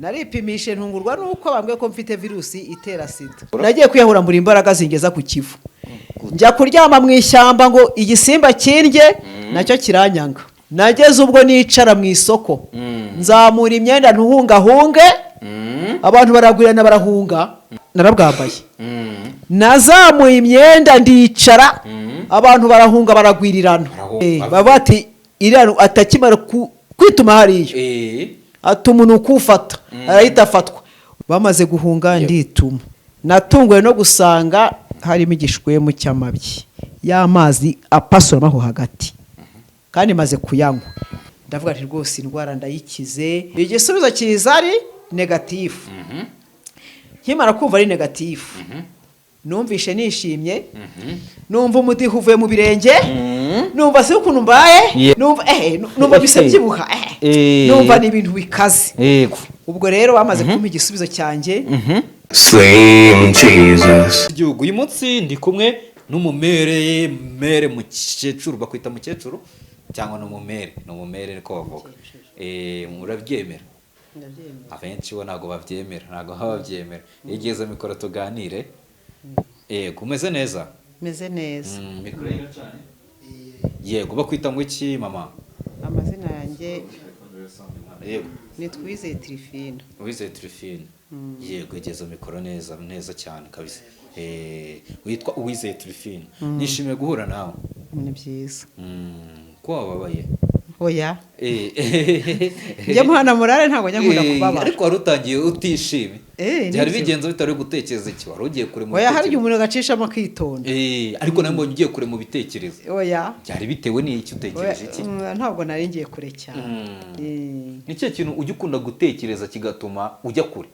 Naripimishe ntungurwa nuko bambwiye ko mfite virusi itera sida. Nagiye kwiyahura mbura imbaraga zingeza ku Kivu, njya kuryama mu ishyamba ngo igisimba kindye, nacyo kiranyanga. Nageze ubwo nicara mu isoko, nzamura imyenda ntuhungahunge, abantu baragwirana barahunga. Narabwambaye, nazamuye imyenda ndicara, abantu barahunga, baragwirirana. Barahunga. Baba bati iriya atakimara kwituma hariya, ati umuntu ukufata arahita afatwa. Bamaze guhunga ndituma, natunguwe no gusanga harimo igishwemu cy'amabyi y'amazi apasuramo aho hagati, kandi maze kuyanywa ndavuga nti rwose indwara ndayikize. Igisubizo kiza ari négatif. Nkimara kumva ari négatif, numvishe nishimye, numva umudiho uvuye mu birenge, numva si ukuntu mbaye, numva bisa byibuha, numva ni ibintu bikaze. Ubwo rero bamaze kumpa igisubizo cyanjye. Slim Jesus. Igihugu, uyu munsi ndi kumwe n'umumere, mere mukecuru, bakwita mukecuru cyangwa ni umumere? Ni umumere niko bavuga. Murabyemera? Abenshi bo ntabwo babyemera, ntabwo baba babyemera. Iyo ugeze mikoro tuganire. Yego, umeze neza? Meze neza. Mikoro iracanye. Yego, bakwita ngo iki, mama? Amazina yanjye ni Twizeye Tirifina. Wizeye Tirifine. Yego, egeza mikoro neza neza cyane kabisa. Witwa Uwizeye Tirifine, nishimiye guhura nawe. Ni byiza. Ko wababaye? Oya. Njya muhana morale, ntabwo njya nkunda kubabara. Ariko wari utangiye utishimye. Byari Nibyo. bigenze bitari gutekereza iki? Wari ugiye kure mu Oya, hari igihe bitekerezo. umuntu agacishamo akitonda. Ariko nawe mbonye ugiye kure mu bitekerezo. Oya. Byari bitewe n'iki? Oya, Utekereje iki? Ntabwo nari ngiye kure cyane. Ni ikihe kintu ujya ukunda gutekereza kigatuma ujya kure?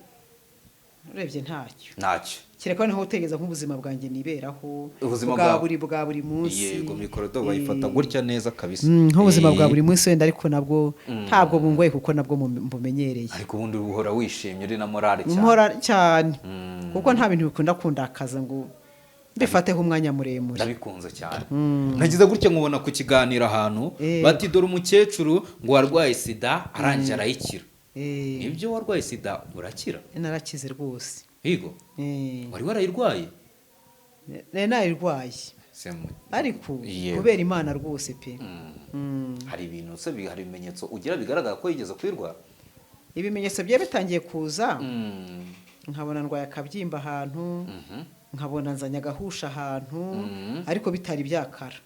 Urebye ntacyo. Ntacyo. Kereka noneho utekereza nk'ubuzima bwanjye niberaho Ubuzima bwa bwawe. buri munsi. Yego, mikoro do bayifata gutya neza kabisa. Nk'ubuzima bwa buri munsi wenda, ariko nabwo ntabwo bungoye kuko nabwo mbumenyereye. Ariko ubundi uhora wishimye, uri na morale cyane. Mpora cyane, kuko nta bintu bikunda kundakaza ngo mbifateho umwanya muremure. Ndabikunze cyane. Nagize gutya nkubona ku kiganiro ahantu, bati dore umukecuru ngo warwaye sida arangije arayikira. Nibyo, warwaye sida urakira? Narakize rwose. Higo. Wari warayirwaye? Nari nayirwaye, ariko kubera Imana rwose pe. Hari ibintu se hari ibimenyetso ugira bigaragara ko yigeze kuyirwara? Ibimenyetso byari bitangiye kuza, nkabona ndwaye akabyimba ahantu, nkabona nzanye agahusha ahantu, ariko bitari byakara.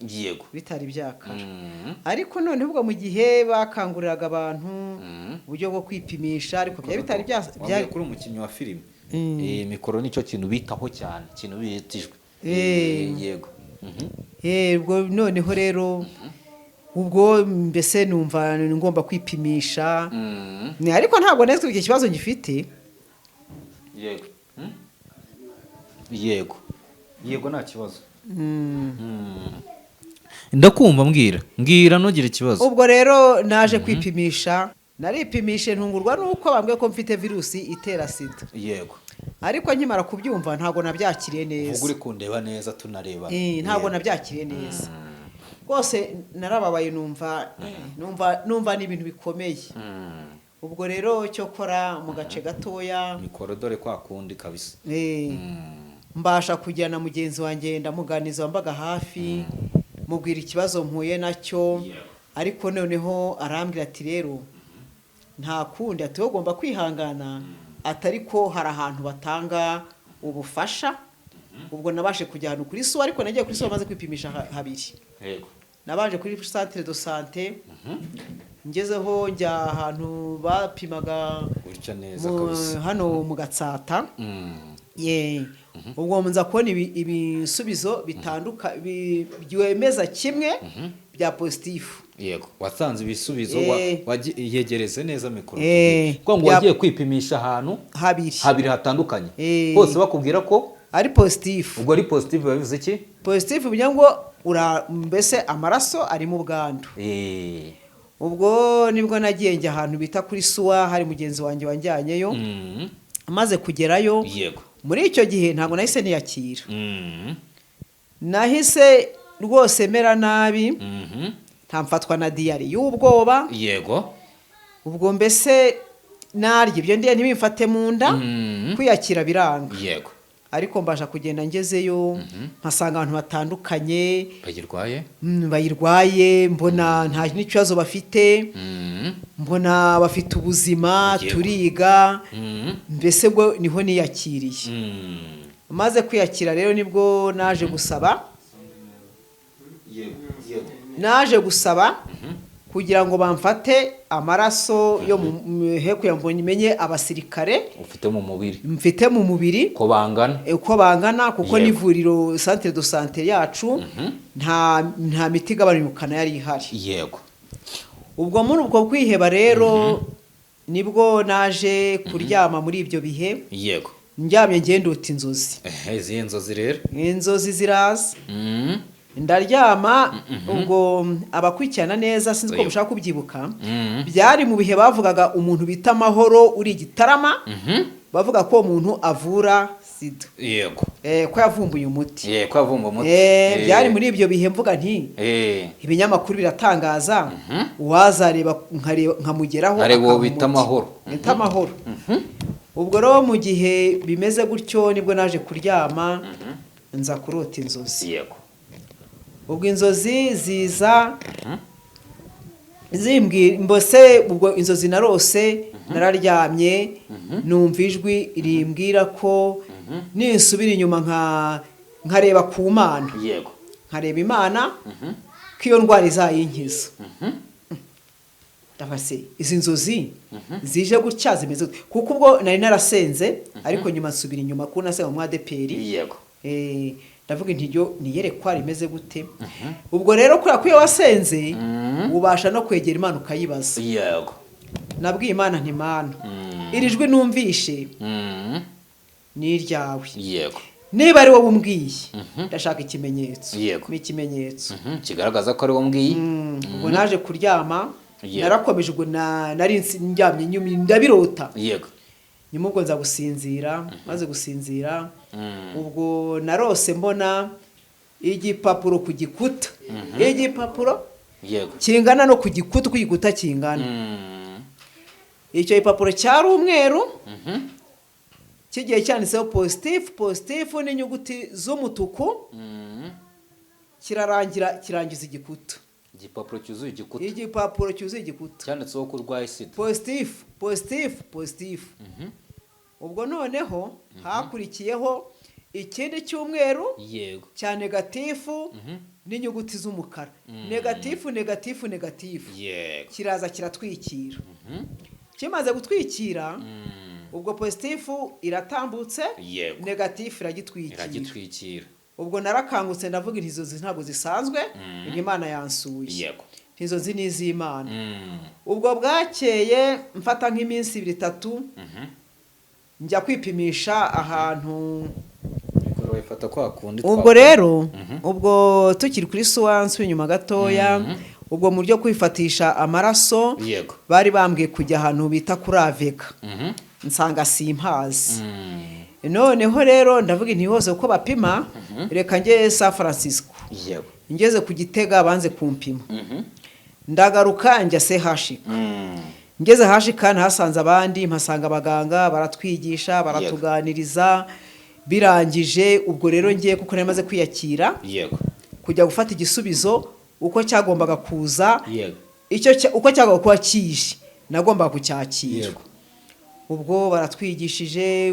Bitari byakara. Ariko noneho ubwo mu gihe bakanguriraga abantu uburyo bwo kwipimisha, ariko byari bitari bya Wambwiye kuri umukinnyi wa filime. Mikoro nicyo kintu bitaho cyane, ikintu bitijwe. Yego. Ubwo noneho rero ubwo mbese numva ngomba kwipimisha. Ariko ntabwo nzi icyo kibazo ngifite. Yego. Yego, nta kibazo. Ndakumva, mbwira, mbwira, ntugire ikibazo. Ubwo rero naje kwipimisha, naripimishe ntungurwa nuko bambwiye ko mfite virusi itera sida. Ariko nkimara kubyumva ntabwo nabyakiriye neza. Vuga uri kundeba neza, tunareba. Ntabwo nabyakiriye neza rwose, narababaye, numva ni ibintu bikomeye. Ubwo rero cyokora mu gace gatoya, Mikoro dore kwa kundi kabisa. Mbasha kujyana mugenzi wanjye, ndamuganiza, wambaga hafi, mubwira ikibazo mpuye nacyo. Ariko noneho arambwira ati rero nta kundi, ati wowe ugomba kwihangana, atari ko hari ahantu batanga ubufasha. Ubwo nabashe kujya ahantu kuri suwa, ariko nagiye kuri suwa maze kwipimisha habiri. Nabanje kuri centre de santé, ngezeho njya ahantu bapimaga Gutya neza kabisa. hano mu Gatsata. Ye, ubwo nza kubona ibisubizo bitanduka byemeza kimwe bya positif. Yego, wasanze ibisubizo yegereze neza mikoro. Kuko ngo wagiye kwipimisha ahantu habiri. Habiri hatandukanye, hose bakubwira ko ari positif. Ubwo ari positif biba bivuze iki? Positif bivuga ngo mbese amaraso arimo ubwandu. Ubwo nibwo nagiye njya ahantu bita kuri suwa, hari mugenzi wanjye wanjyanyeyo. Amaze kugerayo, muri icyo gihe ntabwo nahise niyakira. Nahise rwose mera nabi, ntamfatwa na diarrhée y'ubwoba. Ubwo mbese Narya ibyo ndiye ntibimfate mu nda. Kwiyakira biranga. Ariko mbasha kugenda, ngezeyo mpasanga abantu batandukanye Bayirwaye. Bayirwaye, mbona nta n'ikibazo bafite, mbona bafite ubuzima. Turiga. Mbese bwo niho niyakiriye. Maze kwiyakira rero nibwo naje gusaba, yego yego naje gusaba kugira ngo bamfate amaraso yo mu he, kugira ngo menye abasirikare ufite mu mubiri mfite mu mubiri ko bangana. Uko bangana, kuko n'ivuriro, centre de santé yacu, nta miti igabanya ubukana yari ihari. Ubwo muri ubwo kwiheba rero nibwo naje kuryama muri ibyo bihe. Ndyamye ngendota inzozi. Ehe, izihe nzozi rero? Inzozi ziraza. Ndaryama, ubwo abakurikirana neza, sinzi ko mushaka kubyibuka, byari mu bihe bavugaga umuntu bita Amahoro uri Igitarama, bavuga ko uwo muntu avura sida, ko yavumbuye umuti. Yego, avumba umuti. Byari muri ibyo bihe, mvuga nti ibinyamakuru biratangaza, uwazareba nkamugeraho Nkareba uwo akampa bita umuti. Amahoro. Bita Amahoro. Ubwo rero mu gihe bimeze gutyo nibwo naje kuryama, nza kurota inzozi. Ubwo inzozi ziza zimbwira mbose, ubwo inzozi narose, nararyamye numva ijwi rimbwira ko nisubira inyuma nkareba ku Mana, nkareba Imana, ko iyo ndwara izayinkiza. Ndavuga se izi nzozi zije gutya zimeze gute? Kuko ubwo nari narasenze, ariko nyuma nsubira inyuma kuko nasenga mu ADEPR. Ndavuga nti iryo niyerekwa rimeze gute? Ubwo rero kubera ko iyo wasenze ubasha no kwegera Imana ukayibaza. Nabwiye Imana nti: "Mana, iri jwi numvishe ni iryawe. Niba ari wowe umbwiye, ndashaka ikimenyetso." Ni ikimenyetso. Kigaragaza ko ari wowe mbwiye. Ubwo naje kuryama, narakomeje, ubwo nari ndyamye nyuma ndabirota. Nyuma ubwo nza gusinzira. Maze gusinzira, ubwo narose mbona igipapuro ku gikuta, igipapuro kingana no ku gikuta uko igikuta kingana. Icyo gipapuro cyari umweru, kigiye cyanditseho positif, positif n'inyuguti z'umutuku. Kirarangira, kirangiza igikuta. Igipapuro cyuzuye igikuta. Igipapuro cyuzuye igikuta. Cyanditseho ko urwaye sida. Positif, positif, positif. Ubwo noneho hakurikiyeho ikindi cyumweru cya négatif n'inyuguti z'umukara, négatif, négatif, négatif. Kiraza kiratwikira. Kimaze gutwikira, ubwo positif iratambutse, négatif iragitwikira. Iragitwikira. Ubwo narakangutse, ndavuga inti inzozi ntabwo zisanzwe, ni Imana yansuye. Inzozi ni iz'Imana. Ubwo bwakeye mfata nk'iminsi ibiri itatu, njya kwipimisha ahantu. Mikoro wayifata kwa kundi. Ubwo rero ubwo tukiri kuri suwansi inyuma gatoya, ubwo mu buryo kwifatisha amaraso, bari bambwiye kujya ahantu bita kuri Avega, nsanga simpazi. Noneho rero ndavuga inti hose uko bapima, reka njye San Francisco. Ngeze ku Gitega banze kumpima, ndagaruka njya CHUK. Ngeze CHUK ntahasanze abandi, mpasanga abaganga, baratwigisha, baratuganiriza. Birangije ubwo rero ngiye, kuko nari maze kwiyakira, kujya gufata igisubizo uko cyagombaga kuza. Icyo uko cyagombaga kuba kije nagombaga kucyakira. Ubwo baratwigishije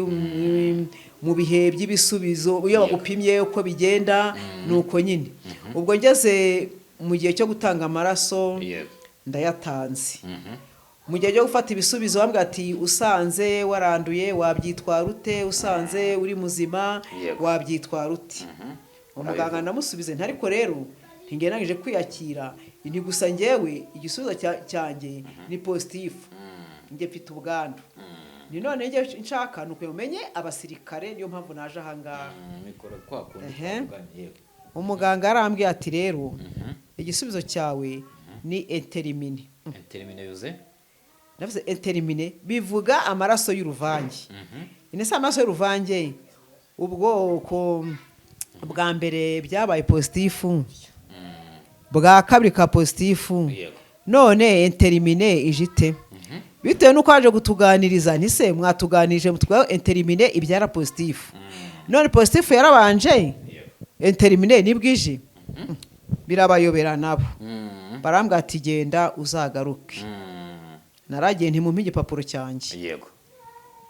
mu bihe by'ibisubizo, iyo bagupimye uko bigenda, ni uko nyine. Ubwo ngeze mu gihe cyo gutanga amaraso, ndayatanze. Mu gihe cyo gufata ibisubizo bambwira ati: "Usanze waranduye wabyitwara ute? Usanze uri muzima wabyitwara ute?" Umuganga ndamusubize nti: "Ariko rero ntingeragije kwiyakira, ni gusa ngewe igisubizo cyanjye ni positif, njye mfite ubwandu. Ni none njye nshaka ni ukugira ngo umenye abasirikare, niyo mpamvu naje ahangaha." Mikoro kwa kundi twavuganye, yego. Umuganga yarambwiye ati: "Rero igisubizo cyawe ni indéterminé." Indéterminé bivuze? Ndavuze indéterminé bivuga amaraso y'uruvange. Ine si amaraso y'uruvange? Ubwoko bwa mbere byabaye positif, bwa kabiri ka positif. None indéterminé ije ite? Bitewe n'uko haje kutuganiriza, ntise mwatuganirije mutwaye intérimine ibyara positif, none positif yarabanje, intérimine nibwije, birabayobera nabo. Barambwira ati: "Genda uzagaruke." Naragiye, ntimumpe igipapuro cyanjye.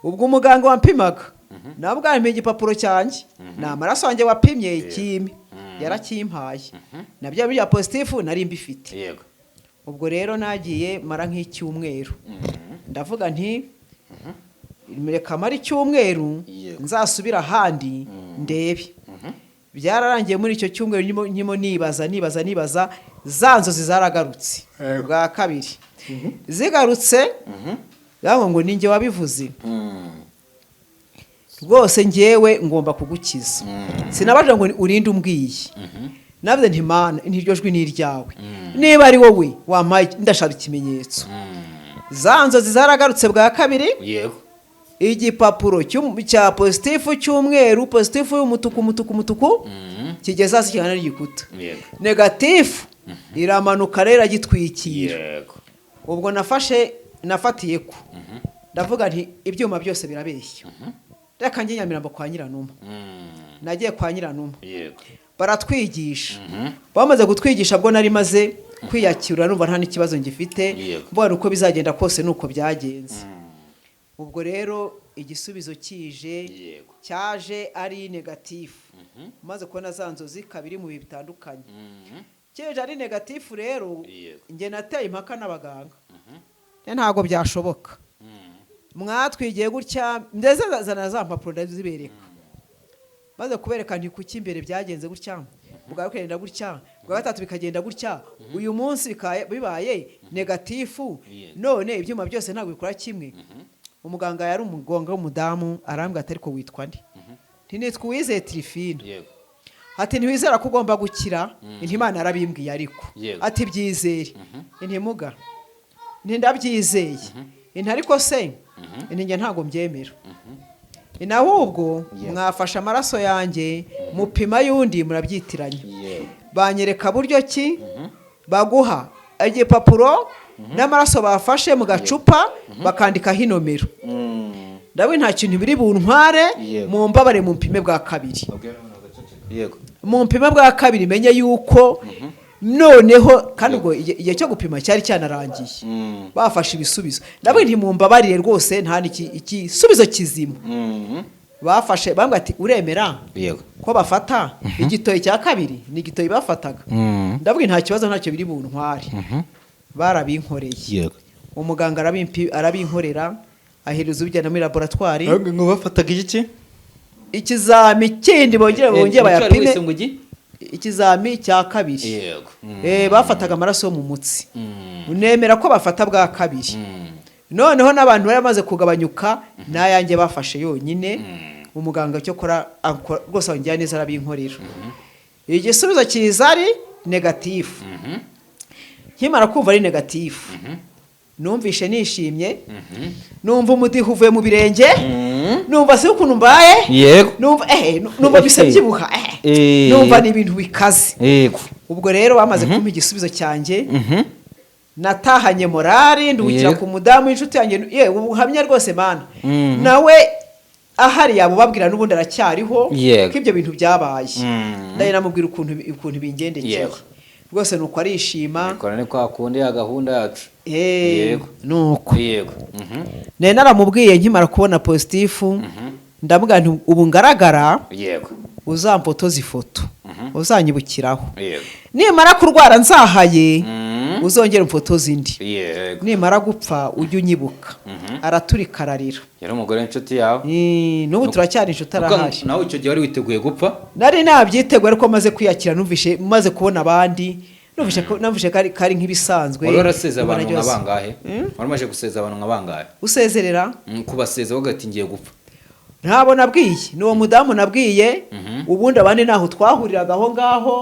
Ubwo umuganga wampimaga nabwo ampa igipapuro cyanjye, ni amaraso yanjye wapimye, ikime yarakimpaye, nabyo bya positif nari mbifite. Ubwo rero nagiye mara nk'icyumweru, ndavuga nti: "Reka mara icyumweru, nzasubira ahandi ndebe." Byararangiye, muri icyo cyumweru ndimo nibaza, nibaza, nibaza, za nzozi zaragarutse bwa kabiri. Zigarutse ngo ninjye wabivuze rwose, ngewe ngomba kugukiza. Sinabaje ngo urinde umbwiye, navuze nti: "Mana, ntiryo jwi ni iryawe, niba ari wowe wampaye, ndashaka ikimenyetso." Za nzozi zaragarutse bwa kabiri. Igipapuro cya positif cy'umweru, positif y'umutuku, umutuku, umutuku, kigeze hasi kingana n'igikuta. Négatif iramanuka rero iragitwikira. Ubwo nafatiye ko ndavuga nti: "Ibyuma byose birabeshya, reka njye Nyamirambo kwa Nyiranuma." Nagiye kwa Nyiranuma, baratwigisha. Bamaze kutwigisha, bwo nari maze kwiyakira, numva nta n'ikibazo ngifite, mbona uko bizagenda kose nuko byagenze. Ubwo rero igisubizo kije, cyaje ari négatif. Maze kubona za nzozi kabiri mu bihe bitandukanye, kije ari négatif rero. Njye nateye impaka n'abaganga: "Ntabwo byashoboka, mwatwigiye gutya." Ndetse zana za mpapuro ndazibereka. Maze kubereka nti: "Kuki imbere byagenze gutya, bwa bikagenda gutya, bwa gatatu bikagenda gutya, uyu munsi bibaye négatif? None ibyuma byose ntabwo bikora kimwe?" Umuganga yari umugonga w'umudamu, arambwira ati: "Ariko witwa nde?" Nti: "Nitwa Uwizeye Tirifine." Ati: "Ntiwizera ko ugomba gukira?" Inti: "Imana yarabimbwiye." Ariko ati: "Byizere." Intimuga nti: "Ndabyizeye." Inti: "Ariko se," inti, "njye ntabwo mbyemera." Ni ahubwo mwafashe amaraso yanjye mupima y'undi, murabyitiranya. Banyereka buryo ki baguha igipapuro n'amaraso bafashe mu gacupa, bakandikaho inomero. Ndabona nta kintu biri buntware. Mu mbabare mu mpime bwa kabiri, mu mpime bwa kabiri, menye yuko noneho. Kandi ubwo igihe cyo gupima cyari cyanarangiye, bafashe ibisubizo. Ndabona ntimumbabarire rwose, nta igisubizo kizima bafashe. Bambwira ati: "Uremera ko bafata igitoyi cya kabiri?" Ni igitoyi bafataga. Ndavuga nta kibazo, ntacyo biri buntware. Barabinkoreye. Umuganga arabinkorera, ahereza ubijyana muri laboratwari. Ngo bafataga iki? Ikizami kindi, bongere bayapime. Wese ngo iki? Ikizami cya kabiri. Bafataga amaraso yo mu mutsi. Nemera ko bafata bwa kabiri. Noneho n'abantu bari bamaze kugabanyuka, n'ayanjye bafashe yonyine. Umuganga cyo kora rwose wangira neza, arabinkorera, igisubizo kiza ari négatif. Nkimara kumva ari négatif, numvishe nishimye, numva umudiho uvuye mu birenge, numva si ukuntu mbaye, numva bisa byibuha, numva ni ibintu bikaze. Ubwo rero bamaze kumpa igisubizo cyanjye, natahanye morale, nduhukira ku mudamu w'inshuti yanjye. Yewe, ubuhamya rwose, mana, nawe ahari yabubabwira, n'ubundi aracyariho, ko ibyo bintu byabaye. Ndari namubwira ukuntu bingendekeye. Rwose nuko arishima. Ikora ni kwa kundi ya gahunda yacu. Nuko nari naramubwiye nkimara kubona positif, ndamubwira nti: "Ubu ngaragara, uzamfotoza ifoto uzanyibukiraho. Nimara kurwara nzahaye, uzongere umfotoze indi. Nimara gupfa ujye unyibuka." Araturika ararira. Yari umugore w'inshuti yawe? N'ubu turacyari inshuti, arahari. Nawe icyo gihe wari witeguye gupfa? Nari nabyiteguye, ariko maze kwiyakira, numvishe maze kubona abandi, numvishe ko ari nk'ibisanzwe. Wari waraseze Mbona abantu nka byose. bangahe? Wari umaze guseza abantu nka bangahe? Usezerera? Kubaseza bavuga ati: "Ngiye gupfa." Ntabo nabwiye, ni uwo mudamu nabwiye. Ubundi abandi ntaho twahuriraga aho ngaho.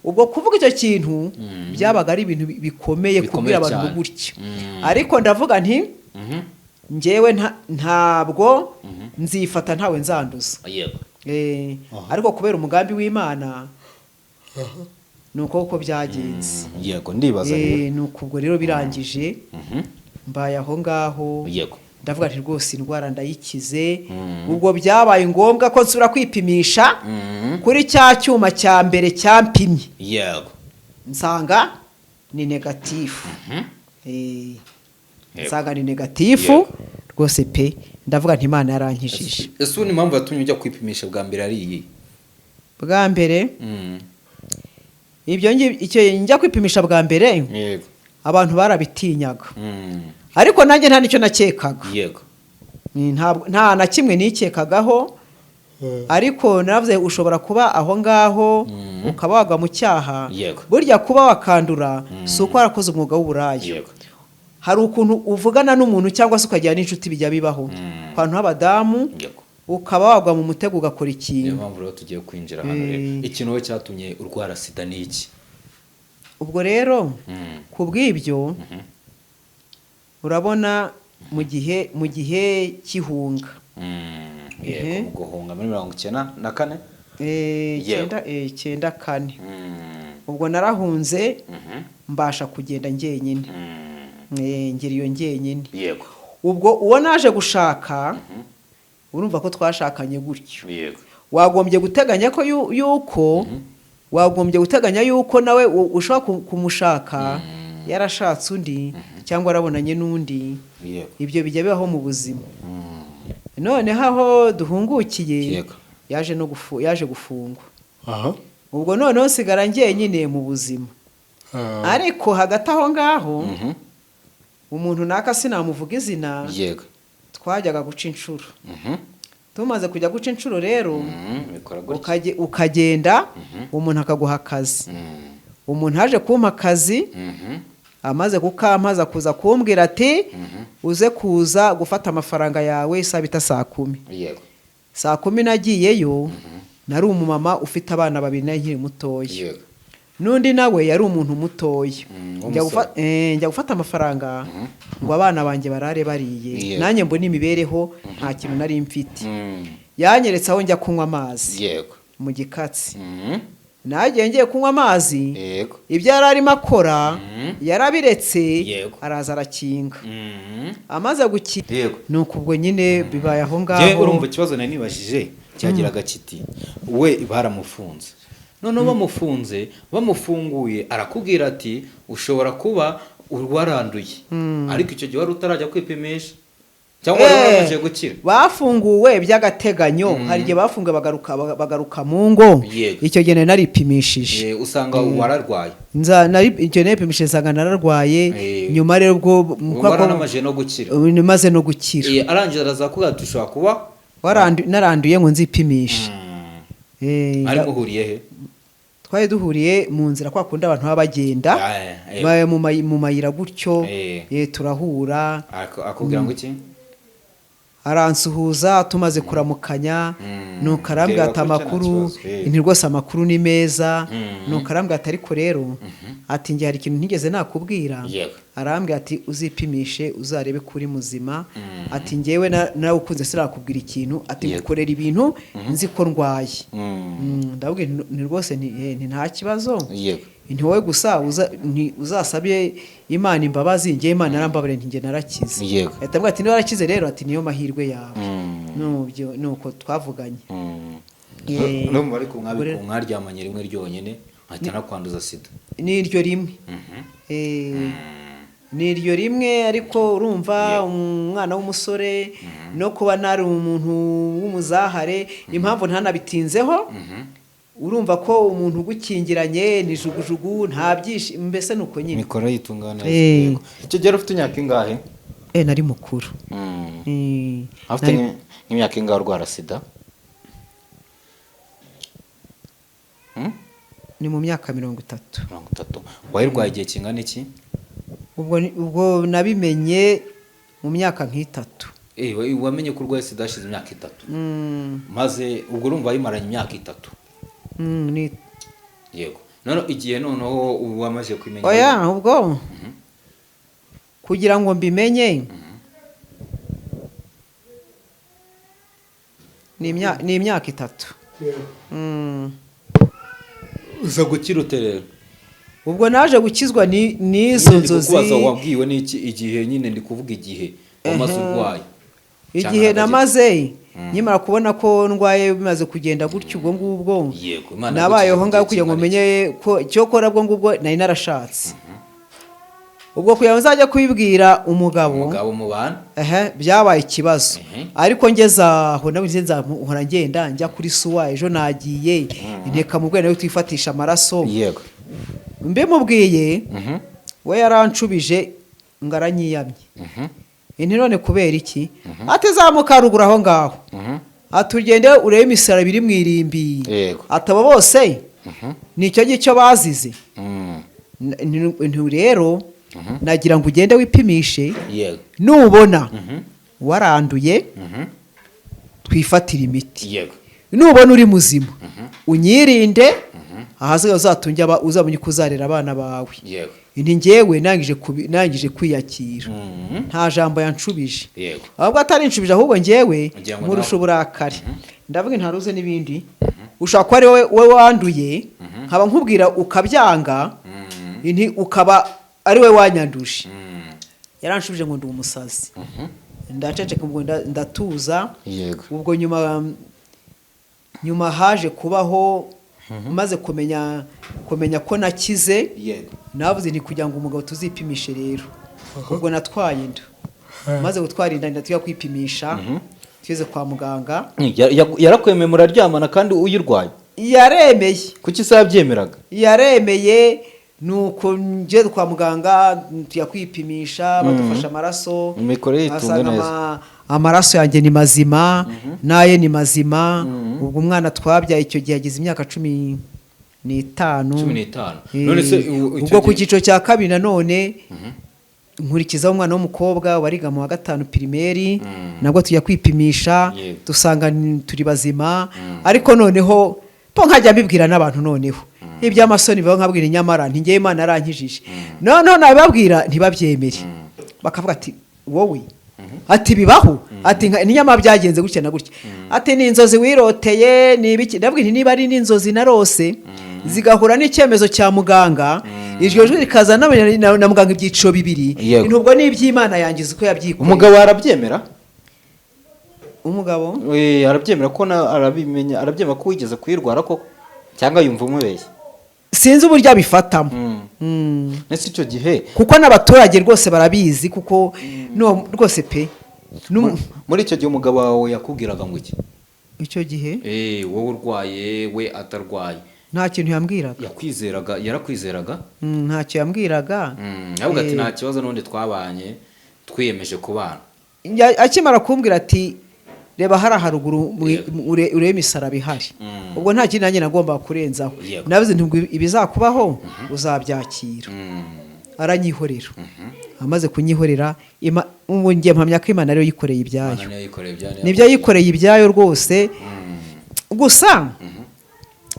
Ubwo kuvuga icyo kintu byabaga ari ibintu bikomeye, Bikomeye kubwira abantu cyane. gutya. Ariko ndavuga nti: "Njyewe ntabwo nzifata, ntawe nzanduza." Ariko kubera umugambi w'Imana ni uko uko byagenze. Yego, ndibaza rero. Ni uko ubwo rero birangije. Mbaye aho ngaho. Ndavuga nti rwose indwara ndayikize. Ubwo byabaye ngombwa ko nsubira kwipimisha kuri cya cyuma cya mbere cyampimye, nsanga ni négatif. Nsanga ni négatif rwose pe. Ndavuga nti Imana yarankijije. Ese ubu ni impamvu yatumye ujya kwipimisha bwa mbere ari iyi? Bwa mbere, ibyo icyo njya kwipimisha bwa mbere, abantu barabitinyaga, ariko nanjye nta nicyo nakekaga. Nta na kimwe nikekagaho, ariko naravuze ushobora kuba aho ngaho ukaba wagwa mu cyaha. Burya kuba wakandura si uko warakoze umwuga w'uburaya. Hari ukuntu uvugana n'umuntu cyangwa se ukagira n'inshuti, bijya bibaho ku bantu b'abadamu, ukaba wagwa mu mutego ugakora Niyo ikintu. mpamvu rero tugiye kwinjira hano rero. Ikintu wowe cyatumye urwara sida ni iki? Ubwo rero ku bw'ibyo, urabona mu gihe cy'ihunga, Yego, mu guhunga muri 94. 94, ubwo narahunze, mbasha kugenda njyenyine. Ngera iyo njyenyine. Ubwo uwo naje gushaka, urumva ko twashakanye gutyo, wagombye guteganya ko yuko wagombye guteganya yuko nawe ushobora kumushaka yarashatse undi cyangwa arabonanye n'undi. Ibyo bijya bibaho mu buzima. Noneho aho duhungukiye, yaje no yaje gufungwa. Ubwo noneho nsigara njyenyine mu buzima, ariko hagati aho ngaho umuntu naka, sinamuvuga izina, twajyaga guca inshuro. Tumaze kujya guca inshuro rero, Bikora gutya. Ukagenda umuntu akaguha akazi. Umuntu aje kumpa akazi, amaze kukampaza kuza kumbwira ati uze kuza gufata amafaranga yawe saa bita saa 10. Saa 10 nagiyeyo, nari umumama ufite abana babiri, nari nkiri mutoya, n'undi nawe yari umuntu mutoya. Njya W'umusore. Njya gufata amafaranga ngo abana banjye barare bariye, nanjye mbone imibereho, nta kintu nari mfite. Yanyeretse aho njya kunywa amazi mu gikatsi. Nagiye ngiye kunywa amazi, ibyo yari arimo akora yarabiretse, araza arakinga. Amaze gukinga, nuko ubwo nyine bibaye aho Njye ngaho. urumva ikibazo nari nibajije cyagiraga kiti: we baramufunze, noneho bamufunze, bamufunguye, arakubwira ati ushobora kuba waranduye, ariko icyo gihe wari utarajya kwipimisha cyangwa wari waramaze gukira? Bafunguwe by'agateganyo. Hari igihe bafunguwe bagaruka mu ngo. Icyo gihe nari naripimishije. Usanga wararwaye. Icyo naripimishije nsanga nararwaye. Nyuma rero ubwo Ubwo waranamaze no gukira. Ubu maze no gukira. Arangije araza kuvuga ati ushobora kuba Naranduye ngo nzipimishe. Ari muhuriye he? Twari duhuriye mu nzira, kwa kundi abantu baba bagenda, mu mayira gutyo. Turahura. Akubwira ngo iki? Aransuhuza, tumaze kuramukanya, nuko arambwira Reba ati gutya nta amakuru? kibazo. Nti rwose amakuru ni meza. Nuko arambwira ati ariko rero, ati njye hari ikintu ntigeze nakubwira. Arambwira ati uzipimishe uzarebe ko uri muzima. Ati njyewe nawe ukunze sinakubwira ikintu, ati ngukorera ibintu nzi ko ndwaye. Ndabwira nti rwose nti nta kibazo, nti wowe gusa uzasabe Imana imbabazi, njye Imana yarambabariye, nti njye narakize. Ahita ambwira ati niba warakize rero, ati niyo mahirwe yawe. Nubyo nuko twavuganye. Urumva ariko mwaryamanye rimwe ryonyine ahita anakwanduza sida? Ni iryo rimwe. Ni iryo rimwe, ariko urumva umwana w'umusore no kuba nari umuntu w'umuzahare, impamvu ntanabitinzeho, urumva ko umuntu ugukingiranye ni jugujugu, nta byishimo, mbese ni uko nyine. Mikoro yitungana. Icyo gihe wari ufite imyaka ingahe? Nari mukuru. Afite nk'imyaka ingahe urwara sida? Ni mu myaka 30. 30. Wayirwaye igihe kingana iki? Ubwo nabimenye mu myaka nk'itatu. Wamenye ko urwaye sida hashize imyaka 3? Maze ubwo urumva wayimaranye imyaka 3? Yego. None igihe noneho ubu wamaze kumenya? Oya, ubwo kugira ngo mbimenye ni imyaka 3. Uza gukira ute rero? Ubwo naje gukizwa n'izo Nyine ndi nzozi. kukubaza wabwiwe n'iki igihe, nyine ndi kuvuga igihe wamaze urwaye. Igihe Cyangwa namaze nkimara kubona ko ndwaye, bimaze kugenda gutyo, ubwo ngubwo Yego, Imana nabayeho yagukijije ngaho igihe kugira ngo kingana menye ko cyokora bwo ngubwo nari narashatse, ubwo kugira ngo nzajye kubibwira umugabo, Umugabo mubana. Ehe, byabaye ikibazo. Ariko ngeze aho nawe nzahora ngenda njya kuri suwa, ejo nagiye inteka mu rwego rwo twifatisha amaraso. Mbimubwiye, we yaranshubije ngo aranyiyamye. Inti none kubera iki? Ati zamuka ruguru aho ngaho, ati ugende urebe imisaraba iri mu irimbi. Ataba bose nicyo ngicyo bazize. Rero nagira ngo ugende wipimishe, nubona waranduye twifatire imiti, nubona uri muzima unyirinde, ahasigaye uzatunge uzamenye uko uzarera abana bawe. Ni njyewe nangije kwiyakira. Nta jambo yanshubije, ahubwo atarinshubije, ahubwo njyewe Ugira ngo nkurusha nawe. uburakari, ndavuga ntaruze n'ibindi, ushobora kuba ari wowe wanduye, nkaba nkubwira ukabyanga, inti ukaba ari we wanyanduje. Yaranshubije ngo ndi umusazi, ndaceceka, ubwo ndatuza. Ubwo nyuma haje kubaho, maze kumenya ko nakize, navuze nti kugira ngo umugabo tuzipimishe rero. Ubwo natwaye inda, maze gutwara inda, tujya kwipimisha, tugeze kwa muganga. Yarakwemeye muraryamana kandi uyirwaye? Yaremeye. Kuki se yabyemeraga? Yaremeye, nuko ngeze kwa muganga tujya kwipimisha, badufasha amaraso. Imikorere yitunge Basanga neza. Amaraso yanjye ni mazima, n'aye ni mazima. Ubwo umwana twabyaye icyo gihe agize imyaka 15. 15. None se icyo Ubwo ku gihe- cyiciro cya kabiri nanone nkurikizaho umwana w'umukobwa wariga mu wa gatanu primaire, nabwo tujya kwipimisha, dusanga turi bazima. Ariko noneho po nkajya mbibwira n'abantu, noneho iby'amasoni bibaho, nkabwira nyamara nti Imana yarankijije. Noneho nabibabwira ntibabyemere, bakavuga ati wowe, ati bibaho, ati ninyamara byagenze gutya na gutya, ati ni inzozi wiroteye, ni ibiki. Ndabwira nti niba ari n'inzozi narose zigahura n'icyemezo cya muganga, iryo jwi rikaza na muganga ibyiciro bibiri, nubwo ni iby'Imana yangiza uko yabyikoreye. Umugabo arabyemera? Umugabo? Arabyemera ko arabimenya, arabyemera ko wigeze kuyirwara koko, cyangwa yumva umubeshya? Sinzi uburyo abifatamo. Ese icyo gihe Kuko n'abaturage rwose barabizi, kuko no rwose pe. Muri icyo gihe umugabo wawe yakubwiraga ngo iki? Icyo gihe? Wowe urwaye, we atarwaye. Nta kintu yambwiraga. Yakwizeraga, yarakwizeraga? Ntacyo yambwiraga. Ahubwo ati nta kibazo, n'ubundi twabanye twiyemeje kubana. Akimara kumbwira ati reba hariya haruguru urebe imisaraba ihari, ubwo nta kindi nanjye nagombaga kurenzaho. Navuze nti ubwo ibizakubaho uzabyakira. Aranyihorera. Amaze kunyihorera, ubu ngiye mpamya ko Imana ariyo yikoreye ibyayo. Imana niyo yikoreye ibyayo. Nibyo, yikoreye ibyayo rwose. Gusa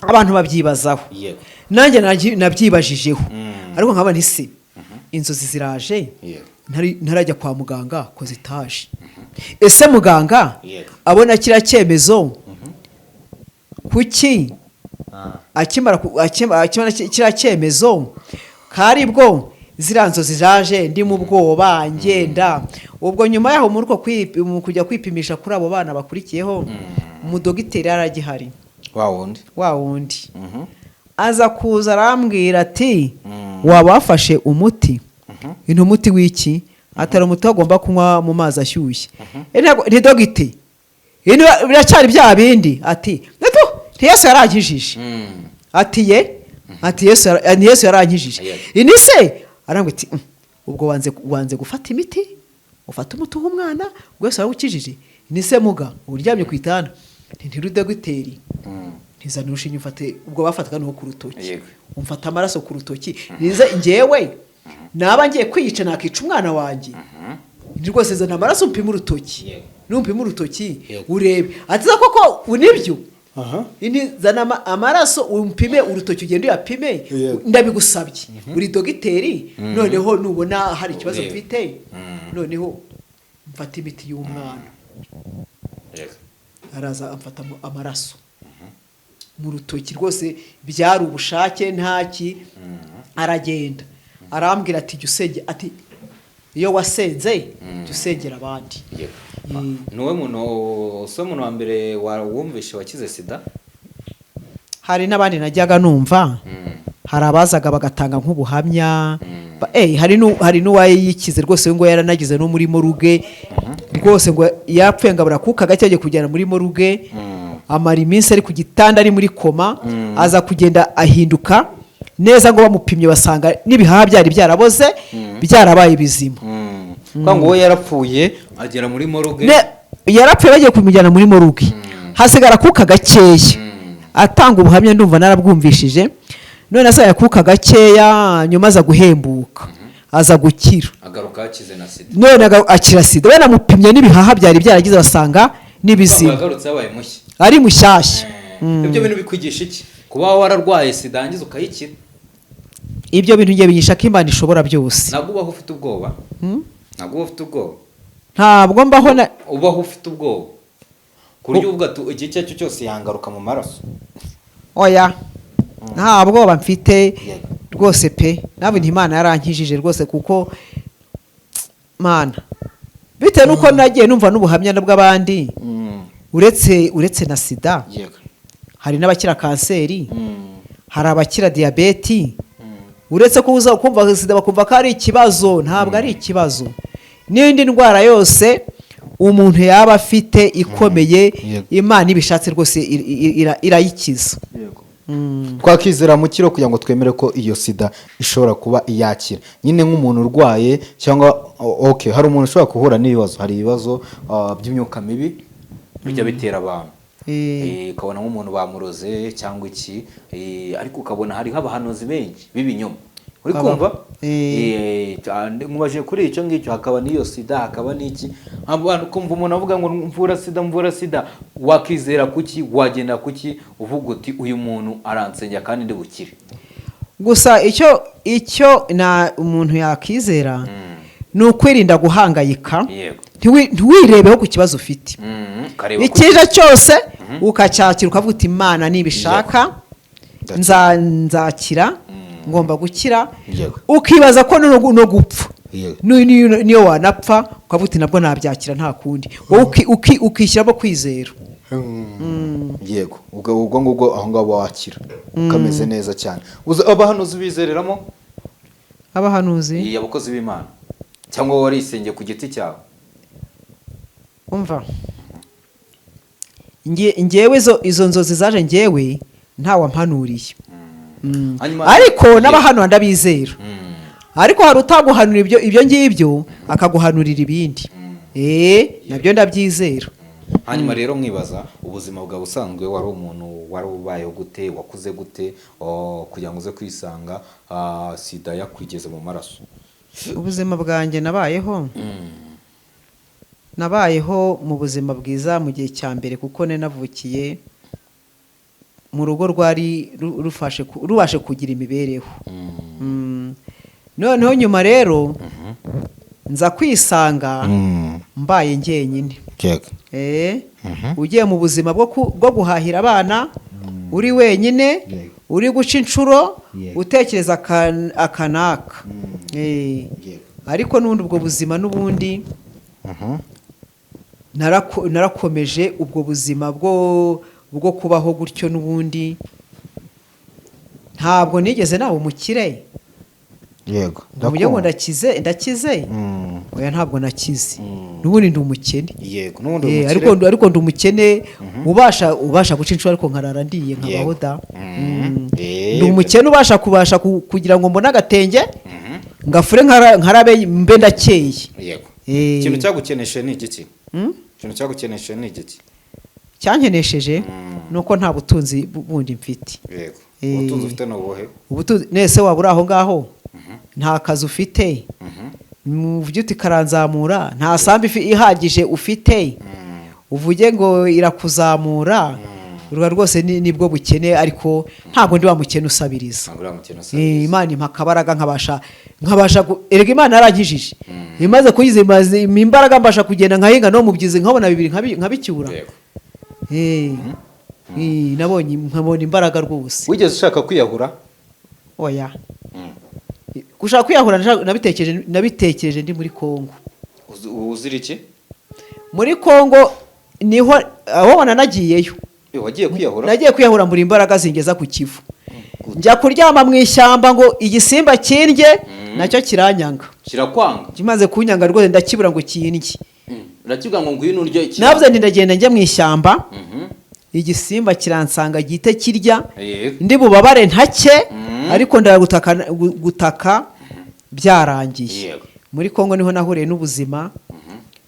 abantu babyibazaho, nanjye nabyibajijeho, ariko nkaba nti se inzozi ziraje ntarajya kwa muganga ko zitaje? Ese muganga abona kiriya cyemezo, kuki akimara kiriya cyemezo kari bwo ziriya nzozi zaje ndi mu bwoba ngenda? Ubwo nyuma yaho muri uko mu kujya kwipimisha kuri abo bana bakurikiyeho, umudogiteri yari agihari. Wa wundi? Wa wundi. Aza kuza arambwira ati waba wafashe umuti? Ni umuti w'iki? Atari umuti agomba kunywa mu mazi ashyushye. Ni dogite, biracyari bya bindi. Ati neto nti Yesu yarankijije. Ati ye, ati Yesu ni Yesu yarankijije. Ini se arambwira ati ubwo wanze gufata imiti, ufata umuti w'umwana, ubwo Yesu yarawukijije. Ni se muga uryamye ku itanda, nti ntirudogiteri, ntizane urushinge umfate. Ubwo bafataga no ku rutoki. Umfata amaraso ku rutoki, nize njyewe naba ngiye kwiyica nakica umwana wanjye? Ni rwose zana amaraso umpime urutoki. Numpima urutoki urebe. Ati za koko nibyo. Ini zana amaraso umpime urutoki, ugende uyapime. Ndabigusabye uri dogiteri, noneho nubona hari ikibazo Urebe. mfite, noneho mfate imiti y'umwana. Araza amfata amaraso mu rutoki, rwose byari ubushake ntaki. Aragenda arambwira ati jya usenge, ati iyo wasenze jya usengera abandi. Niwe muntu, si umuntu wa mbere wumvishe wakize sida? Hari n'abandi najyaga numva. Hari abazaga bagatanga nk'ubuhamya. Hari n'uwayikize rwose, ngo yaranagize no muri morgue rwose, ngo yapfuye ngo abura akuka gake agiye kujyana muri morgue, amara iminsi ari ku gitanda, ari muri koma, aza kugenda ahinduka neza, ngo bamupimye basanga n'ibihaha byari byaraboze, byarabaye bizima. Kwa ngo we yarapfuye agera muri morgue? Yarapfuye bagiye kumujyana muri morgue, hasigara akuka gakeya. Atanga ubuhamya, ndumva narabwumvishije. None asigaye akuka gakeya, nyuma aza guhembuka, aza gukira. Agaruka yakize na sida? None akira sida, banamupimye n'ibihaha byari byaragize basanga n'ibizima. Yagarutse yabaye mushya? Ari mushyashya. Ibyo bintu bikwigisha iki, kuba wararwaye sida yangiza ukayikira? Ibyo bintu ngiye binyisha ko Imana ishobora byose. Ntabwo ubaho ufite ubwoba? Ntabwo uba ufite ubwoba? Ntabwo mbaho na Ubaho ufite ubwoba ku buryo uvuga ati igihe icyo ari cyo cyose yangaruka mu maraso? Oya, nta bwoba mfite rwose pe. Nawe nti Imana yarankijije rwose, kuko Mana, bitewe n'uko nagiye numva n'ubuhamya bw'abandi, uretse na sida, hari n'abakira kanseri, hari abakira diyabeti. Uretse ko uza kumva sida bakumva ko ari ikibazo, ntabwo ari ikibazo. N'indi ndwara yose umuntu yaba afite ikomeye, Imana ibishatse rwose irayikiza. Twakizera mu kiro kugira ngo twemere ko iyo sida ishobora kuba iyakira nyine nk'umuntu urwaye cyangwa okay, hari umuntu ushobora guhura n'ibibazo, hari ibibazo by'imyuka mibi bijya bitera abantu. Eh. Ukabona nk'umuntu bamuroze cyangwa iki, ariko ukabona hariho abahanuzi benshi b'ibinyoma, uri kumva? Eh. Cyane, mubajije kuri icyo ngicyo, hakaba n'iyo sida, hakaba n'iki, abantu kumva umuntu avuga ngo mvura sida, mvura sida, wakizera kuki, wagenda kuki uvuga uti uyu muntu aransengera kandi ndi bukire? Gusa icyo na umuntu yakizera ni ukwirinda guhangayika. Ntiwirebeho ku kibazo ufite. Ukareba ku- Ikije cyose ukacyakira, ukavuga uti Imana nibishaka nzakira, ngomba gukira. Ukibaza ko no gupfa, niyo wanapfa ukavuga uti nabwo nabyakira, nta kundi. Wowe ukishyiramo kwizera. Yego, ubwo ngubwo aho ngaho wakira ukameze neza cyane. Abahanuzi bizereramo? Abahanuzi? Iyi, abakozi b'Imana, cyangwa wowe warisengeye ku giti cyawe? Umva, ngewe izo nzozi zaje ngewe ntawampanuriye. Hanyuma Ariko n'abahanura ndabizera. Ariko hari utaguhanura ibyo ngibyo, akaguhanurira ibindi. Nabyo ndabyizera. Hanyuma rero mwibaza ubuzima bwawe busanzwe, wari umuntu wari ubayeho gute, wakuze gute, kugira ngo uze kwisanga sida yakwigeze mu maraso? Ubuzima bwanjye nabayeho, nabayeho mu buzima bwiza mu gihe cya mbere, kuko nari navukiye mu rugo rwari rubashe kugira imibereho. Noneho nyuma rero nza kwisanga mbaye njyenyine. Ugiye mu buzima bwo guhahira abana uri wenyine, uri guca inshuro, utekereza akanaka. Ariko n'ubundi ubwo buzima n'ubundi narakomeje ubwo buzima bwo kubaho gutyo. N'ubundi ntabwo nigeze naba umukire ngo mujye ngo ndakize, ndakize. Oya, ntabwo nakize, n'ubundi ndi umukene. Yego, n'ubundi umukire. Ariko ndi umukene ubasha guca inshuro, ariko nkarara ndiye, nkabaho da. Ndi umukene ubasha kubasha kugira ngo mbone agatenge ngafure, nkarabe, mbe ndakeye. Ikintu cyagukenesheje ni igiki? Ikintu cyagukenesheje ni igiki? Cyankenesheje ni uko nta butunzi bundi mfite. Ubutunzi ufite ni ubuhe? Ubutunzi nese waba uri aho ngaho nta kazi ufite, mu uti karanzamura, nta sambu ihagije ufite uvuge ngo irakuzamura. Urwo rwose nibwo bukene, ariko ntabwo ndi wa mukene usabiriza. Ntabwo uriya mukene usabiriza. Imana impa akabaraga nkabasha erega Imana yarankijije, imaze kunkiza imaze impa imbaraga, mbasha kugenda nkahinga no mu byizi nkabona bibiri nkabicyura. Nabonye nkabona imbaraga rwose. Wigeze ushaka kwiyahura? Oya. Gushaka kwiyahura nabitekereje ndi muri Kongo. Uzira iki? Muri Kongo niho aho nanagiyeyo. Wagiye kwiyahura? Nagiye kwiyahura, mbura imbaraga zingeza ku Kivu, njya kuryama mu ishyamba ngo igisimba kindye, nacyo kiranyanga. Kirakwanga? Kimaze kunyanga rwose, ndakibura ngo kindye. Urakivuga ngo ngwino urye iki? Navuze nti ndagenda njya mu ishyamba, igisimba kiransanga gihite kirya, ndi bubabare ntake, ariko ndagutaka gutaka byarangiye. Muri Kongo niho nahuriye n'ubuzima,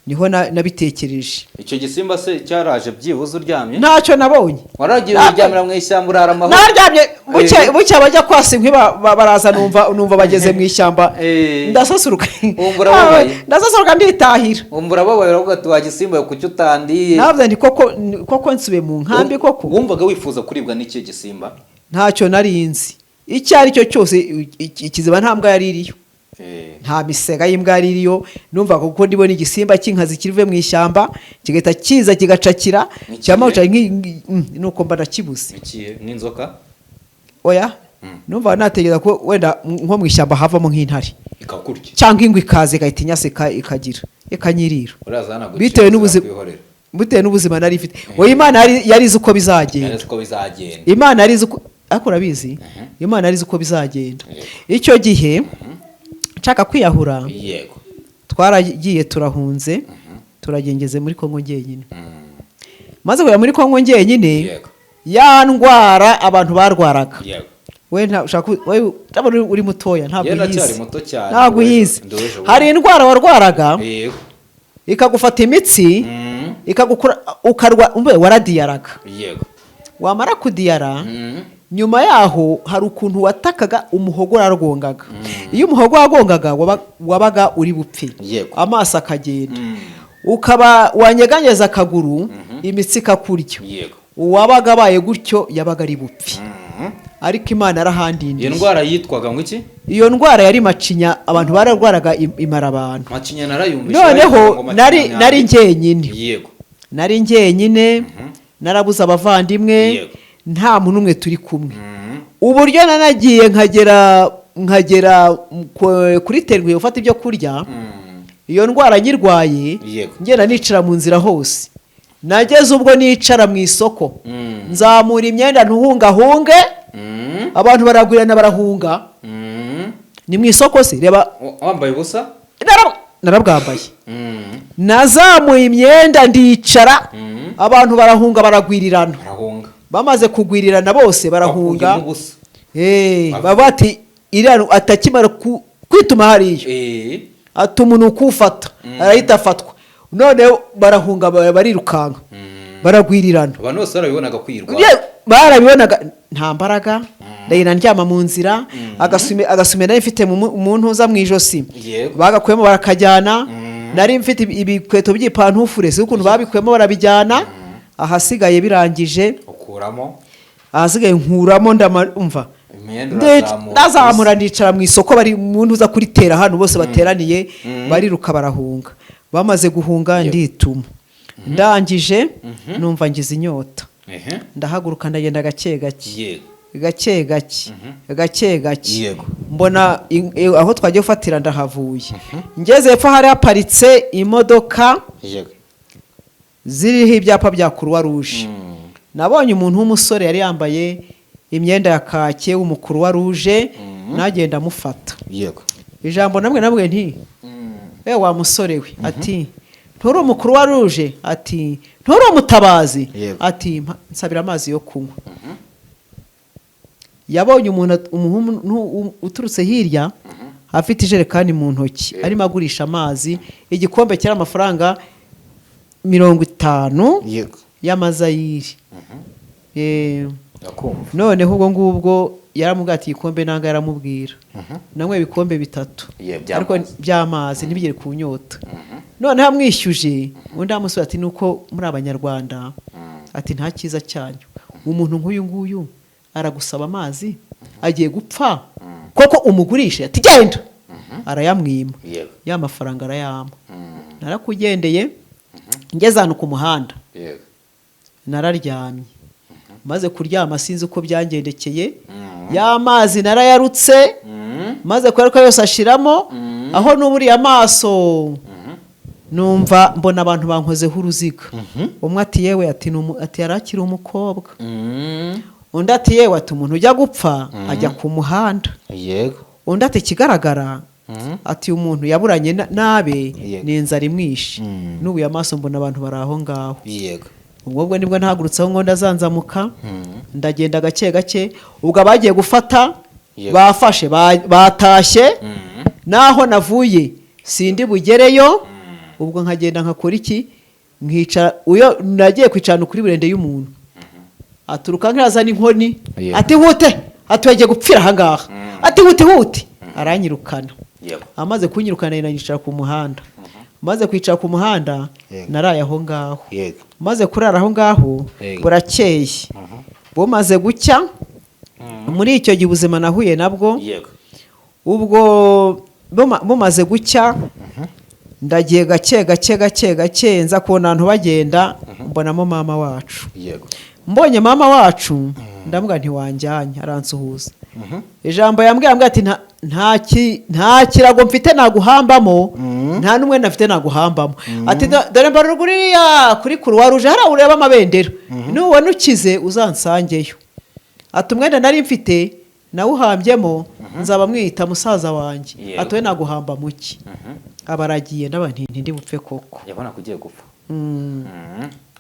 niho nabitekereje. Icyo gisimba se cyaraje byibuze uryamye? Ntacyo nabonye. Waragiye uryamira mu ishyamba, urara amahoro? Naryamye buke buke, abajya kwasa inkwi baraza, numva bageze mu ishyamba, ndasasuruka. Wumva urababaye? Ndasasuruka, nditahira. Wumva urababaye, uravuga ati: "Wa gisimba, kuki utandiye?" Navuze nti koko koko nsubiye mu nkambi koko. Wumvaga wifuza kuribwa n'icyo gisimba? Ntacyo nari nzi icyo ari cyo cyose. Ikiziba nta mbwa yari iriyo, nta misega y'imbwa yari iriyo. Numvaga kuko ndibona igisimba cy'inkazi kirive mu ishyamba, kigahita kiza kigacakira. N'ikihe? Cyangwa nuko mba ndakibuze. Ikihe? N'inzoka? Oya, numva natekereza ko wenda nko mu ishyamba havamo nk'intare ikakurya, cyangwa ingwe ikaza igahita inyaseka, ikagira ikanyirira. Uraza hano. Bitewe n'ubuzima, bitewe n'ubuzima nari mfite. Oya, Imana yari izi uko bizagenda. Yari uko bizagenda. Imana yari izi uko, ariko urabizi, Imana yari izi uko bizagenda. Icyo gihe nshaka kwiyahura, twaragiye, turahunze, turagengeze muri Kongo njyenyine. Maze kujya muri Kongo njyenyine, ya ndwara abantu barwaraga, we nta ushaka we ndabona uri mutoya, ntabwo Yewe, ndacyari uyizi. muto cyane, Ntabwo uyizi. nduwejo bundi. Hari indwara warwaraga ikagufata imitsi, ikagukura, ukarwa, umbe waradiyaraga. Wamara kudiyara, nyuma yaho hari ukuntu watakaga, umuhogo waragongaga. Iyo umuhogo wagongaga, wabaga uri bupfe. Amaso akagenda, ukaba wanyeganyeza akaguru, imitsi ikakurya. Uwabaga abaye gutyo yabaga ari bupfe, ariko Imana Iyo yarahandindiye. ndwara yitwaga ngo iki? Iyo ndwara yari macinya, abantu bararwaraga imara abantu. Macinya narayumvise. Noneho Bayitaga ngo macinya. nari njyenyine. Nari njyenyine, narabuze abavandimwe, nta muntu umwe turi kumwe. Uburyo nanagiye nkagera kuri terwi gufata ibyo kurya, iyo ndwara nyirwaye, ngenda nicara mu nzira hose. Nageze ubwo nicara mu isoko, nzamura imyenda ntuhungahunge, abantu baragwirana, barahunga. Ni mu isoko se, reba. Wambaye ubusa? Narabwambaye. Nazamuye imyenda ndicara, abantu barahunga, baragwirirana. Barahunga. Bamaze kugwirirana bose barahunga. Bakuyemo ubusa. Baba bati iriya atakimara kwituma hariya, ati umuntu ukufata arahita afatwa. Noneho barahunga, barirukanka, baragwirirana. Abantu bose barabibonaga kwirwa? Barabibonaga. Nta mbaraga, ndagenda ndyama mu nzira. Agasume nari mfite mu ntuza mu ijosi, bagakuyemo barakajyana. Nari mfite ibikweto by'ipantufure, si ukuntu babikuyemo barabijyana. Ahasigaye birangije, ukuramo ahasigaye nkuramo, ndamumva. Imyenda, urazamura. Ndazamura, ndicara mu isoko, bari mu ntuza kuritera hano bose bateraniye, bariruka, barahunga. Bamaze guhunga, ndituma, ndangije numva ngize inyota. Ndahaguruka, ndagenda gake gake, gake gake, gake gake. Mbona aho twagiye gufatira, ndahavuye, ngeze hepfo hari haparitse imodoka ziriho ibyapa bya Croix Rouge. Nabonye umuntu w'umusore yari yambaye imyenda ya kake w'umu Rouge, nagenda amufata. Ijambo namwe namwe nti: "We wa musore we," ati: "Nturi umukuru wa Rouge?" Ati: "Nturi umutabazi?" Ati: "Nsabira amazi yo kunywa." Yabonye umuntu uturutse hirya afite ijerekani mu ntoki, arimo agurisha amazi, igikombe cyari amafaranga 50 y'amazayiri. Ndakumva. Noneho ubwo ngubwo yaramubwiye ati: "Igikombe nanga." Yaramubwira, nanywe ibikombe bitatu Yeah, ariko by'amazi. by'amazi ntibigere ku nyota. Noneho amwishyuje, undi amusubira ati: "Nuko muri Abanyarwanda," ati: "nta cyiza cyanyu, umuntu nk'uyu nguyu aragusaba amazi, agiye gupfa, koko umugurishe?" Ati: "Genda." Arayamwima. Ya mafaranga arayampa. Narakugendeye, ngeze ahantu ku muhanda, nararyamye. Maze kuryama, sinzi uko byangendekeye, ya mazi narayarutse. Maze kuyaruka yose ashiramo. Aho nuburiye amaso, numva mbona abantu bankozeho uruziga. Umwe ati: "Yewe," ati, ati "yari akiri umukobwa." Undi ati: "Yewe," ati, "umuntu ujya gupfa ajya ku muhanda." Undi ati: "Ikigaragara," ati, "uyu muntu yaburanye nabe ni inzara imwishe." Nubuye amaso mbona abantu bari aho ngaho. Ubwo nibwo ntahagurutse aho ngo ndazanzamuka, ndagenda gake gake. Ubwo abagiye gufata bafashe, batashye, naho navuye sindi bugereyo. Ubwo nkagenda nkakora iki? Nkicara. Uyo nagiye kwicarana kuri burende y'umuntu, aturuka nk'azana inkoni. Ati: "Hute," ati, "wagiye gupfira ahangaha," ati: "Hute, hute." Aranyirukana. Amaze kunyirukana, yicara ku muhanda. Maze kwicara ku muhanda, naraye aho ngaho. Maze kurara aho ngaho, burakeye, bumaze gucya, muri icyo gihe ubuzima nahuye nabwo, ubwo bumaze gucya, ndagiye gake gake gake gake, nza kubona abantu bagenda, mbonamo mama wacu. Mbonye mama wacu, ndavuga ntiwanjyanye. Aransuhuza. Ijambo yambwiye, ambwiye ati: "Nta kirago mfite naguhambamo, nta n'umwenda mfite naguhambamo." Ati: "Dore mbarura uriya kuri Croix Rouge hariya ureba amabendera, nubona ukize uzansangeyo." Ati: "Umwenda nari mfite nawuhambyemo, nzaba mwita musaza wanjye." Ati: "We naguhamba muki?" Aba aragiye. Ndaba nti ndi bupfe koko. Yabona ko ugiye gupfa.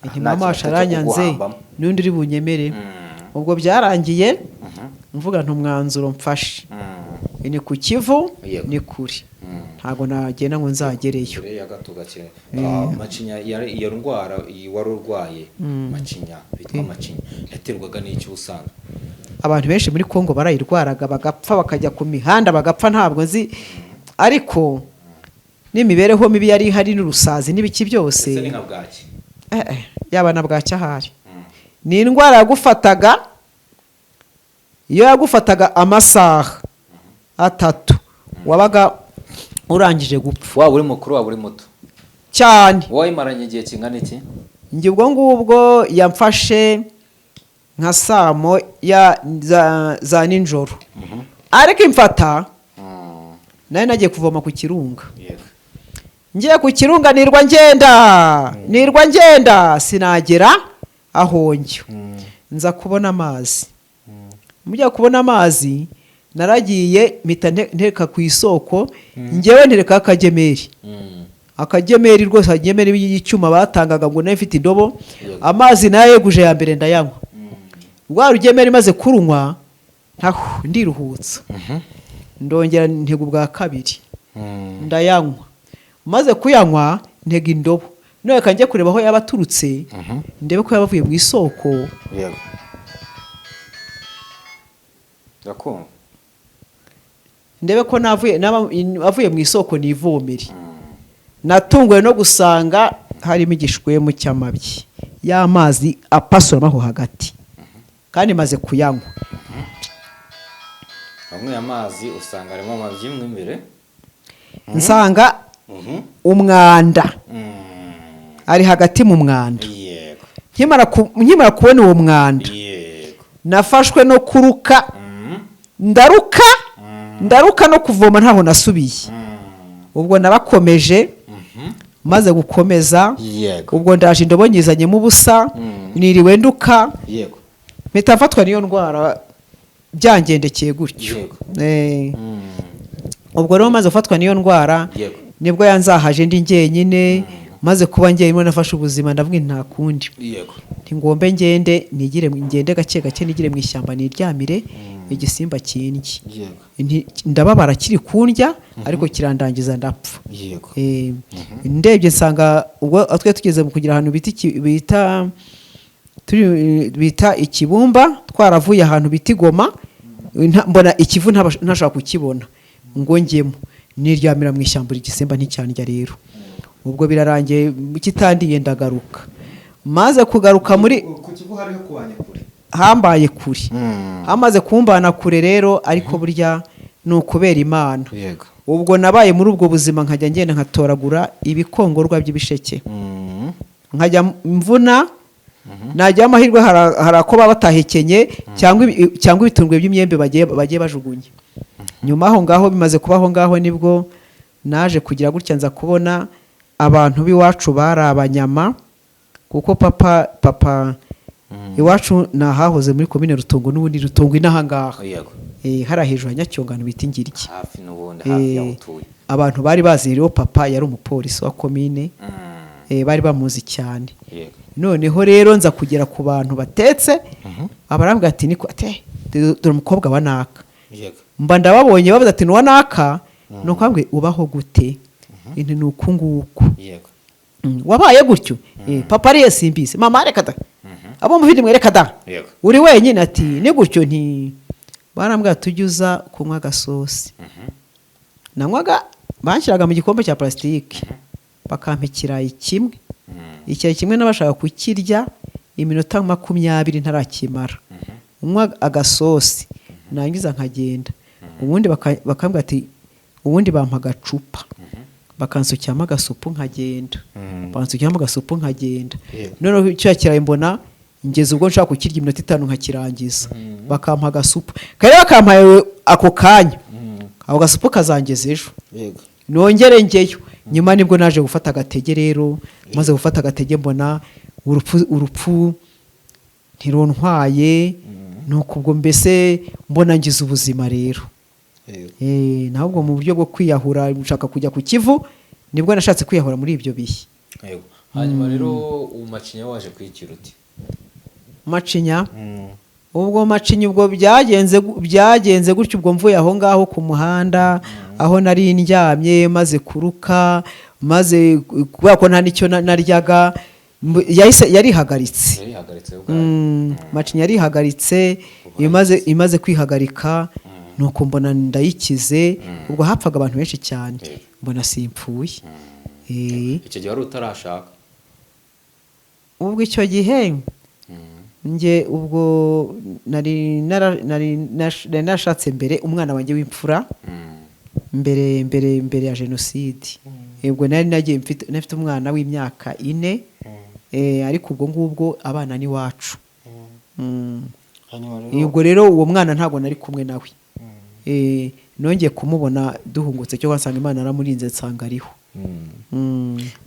Nti Nta mama wacu kintu cyo aranyanze, kuguhambamo. n'undi uri bunyemere. Ubwo byarangiye mvuga nti umwanzuro mfashe ni ku Kivu, ni kure, ntabwo nagenda ngo nzagereyo. Mbere ya gato gake, macinya, iyo ndwara iyi wari urwaye, macinya, bitwa macinya, yaterwaga n'icyo ubusanzwe? Abantu benshi muri Kongo barayirwaraga bagapfa, bakajya ku mihanda bagapfa. Ntabwo nzi, ariko n'imibereho mibi yari ihari n'urusazi n'ibiki byose. Ese ni nka bwaki? Yaba na bwacya ahari. Ni indwara yagufataga, iyo yagufataga amasaha 3 wabaga urangije gupfa. Waba uri mukuru, waba uri muto? Cyane. Wayimaranye igihe kingana iki? Njye ubwo ngubwo yamfashe nka saa moya za nijoro, ariko imfata nayo nagiye kuvoma ku Kirunga. Ngiye ku Kirunga, nirwa ngenda, nirwa ngenda, sinagera aho njya, nza kubona amazi. Mujya kubona amazi, naragiye mpita nteka ku isoko. Ngewe ntereka akagemeri, akagemeri rwose, akagemeri y'icyuma batangaga ngo nayo mfite indobo. Amazi nayo yeguje ya mbere ndayanywa. Rwa rugemeri maze kurunywa, ntaho ndiruhutsa, ndongera ntega ubwa kabiri, ndayanywa. Maze kuyanywa, ntega indobo, none reka njye kureba aho yaba aturutse, ndebe ko yaba avuye mu isoko. Yego, ndakumva. Ndebe ko navuye, naba avuye mu isoko nivomere. Natunguwe no gusanga harimo igishwemu cy'amabyi y'amazi apasuramo aho hagati, kandi maze kuyanywa. Wanyweye amazi usanga harimo amabyi mo imbere. Nsanga umwanda ari hagati mu mwanda. Nkimara kubona uwo mwanda, nafashwe no kuruka, ndaruka, ndaruka, no kuvoma ntaho nasubiye. Ubwo narakomeje. Maze gukomeza, ubwo ndaje indobo nyizanyemo ubusa, niriwe nduka, mpita mfatwa n'iyo ndwara, byangendekeye gutyo. Ubwo rero maze gufatwa n'iyo ndwara, nibwo yanzahaje ndi njyenyine. Maze kuba njyenyine, nafashe ubuzima, ndavuga nti nta kundi, ntingombe ngende nigire, ngende gake gake, nigire mu ishyamba, niryamire igisimba kindye. Ndababara kiri kundya, ariko kirandangiza ndapfa. Ndebye nsanga ubwo twe tugeze mu kugira ahantu bita bita turi bita Ikibumba, twaravuye ahantu bita Igoma, mbona Ikivu ntashobora kukibona ngo njyemo, niryamira mu ishyamba, igisimba nticyandya. Rero ubwo birarangiye kitandiye, ndagaruka. Maze kugaruka muri Ku Kivu hariho kubanya kure. Hambaye kure. Hamaze kumbana kure rero, ariko burya ni ukubera Imana. Ubwo nabaye muri ubwo buzima, nkajya ngenda nkatoragura ibikongorwa by'ibisheke, nkajya mvuna, najya amahirwe hari ako baba batahekenye cyangwa cyangwa ibitungwe by'imyembe bagiye bajugunye. Nyuma aho ngaho bimaze kuba aho ngaho, nibwo naje kugira gutya, nza kubona abantu b'iwacu bari abanyama, kuko papa iwacu ni ahahoze muri komine Rutongo, n'ubundi Rutongo inahangaha. Yego. Hariya hejuru ya Nyacyongano bita Ingiryi. Hafi n'ubundi, hafi y'aho utuye. Abantu bari bazi rero, papa yari umupolisi wa komine. Bari bamuzi cyane. Noneho rero nza kugera ku bantu batetse, abarambwira ati niko ate dore umukobwa wa naka. Mba ndababonye, bavuze ati nuwa naka, nuko bambwiye ubaho gute, inti ni uku nguku. Wabaye gutyo. Papa ariye simbizi, mama reka da, abo muvindimwe reka da. Uri wenyine, ati ni gutyo. Nti barambwira tujye uza kunywa agasosi. Nanywaga, banshyiraga mu gikombe cya plastique, bakampa ikirayi kimwe. Ikirayi kimwe n'abashaka kukirya iminota 20 ntarakimara, unywa agasosi, nangiza nkagenda. Ubundi bakambwira ati ubundi bampa agacupa, bakansukiramo agasupu nkagenda, bansukiramo agasupu nkagenda. Noneho icyo kirayi mbona ngeze ubwo nshaka kukirya iminota 5 nkakirangiza, bakampa agasupu kare, bakampaye ako kanya, ako gasupu kazangeza ejo, nongere njyeyo. Nyuma nibwo naje gufata agatege rero. Maze gufata agatege mbona urupfu ntiruntwaye, nuko ubwo mbese mbona ngize ubuzima rero. Ntabwo mu buryo bwo kwiyahura, nshaka kujya ku Kivu, nibwo nashatse kwiyahura muri ibyo bihe. Yego. Hanyuma rero umacinya waje kwikira uti? Macinya, ubwo macinya, ubwo byagenze gutyo. Ubwo mvuye aho ngaho ku muhanda aho nari ndyamye, maze kuruka, maze kubera ko nta n'icyo naryaga, yahise yarihagaritse. Yarihagaritse ubwayo. Macinya yarihagaritse. Imaze kwihagarika, nuko mbona ndayikize. Ubwo hapfaga abantu benshi cyane, mbona simpfuye. Icyo gihe wari utarashaka? Ubwo icyo gihe nge ubwo nari narashatse mbere umwana wanjye w'imfura, mbere ya jenoside. Ubwo nari nagiye mfite umwana w'imyaka 4, ariko ubwo ngubwo abana n'iwacu. Hanyuma rero Ubwo rero uwo mwana ntabwo nari kumwe nawe. Nongeye kumubona duhungutse, cyo wasanga Imana yaramurinze, nsanga ariho.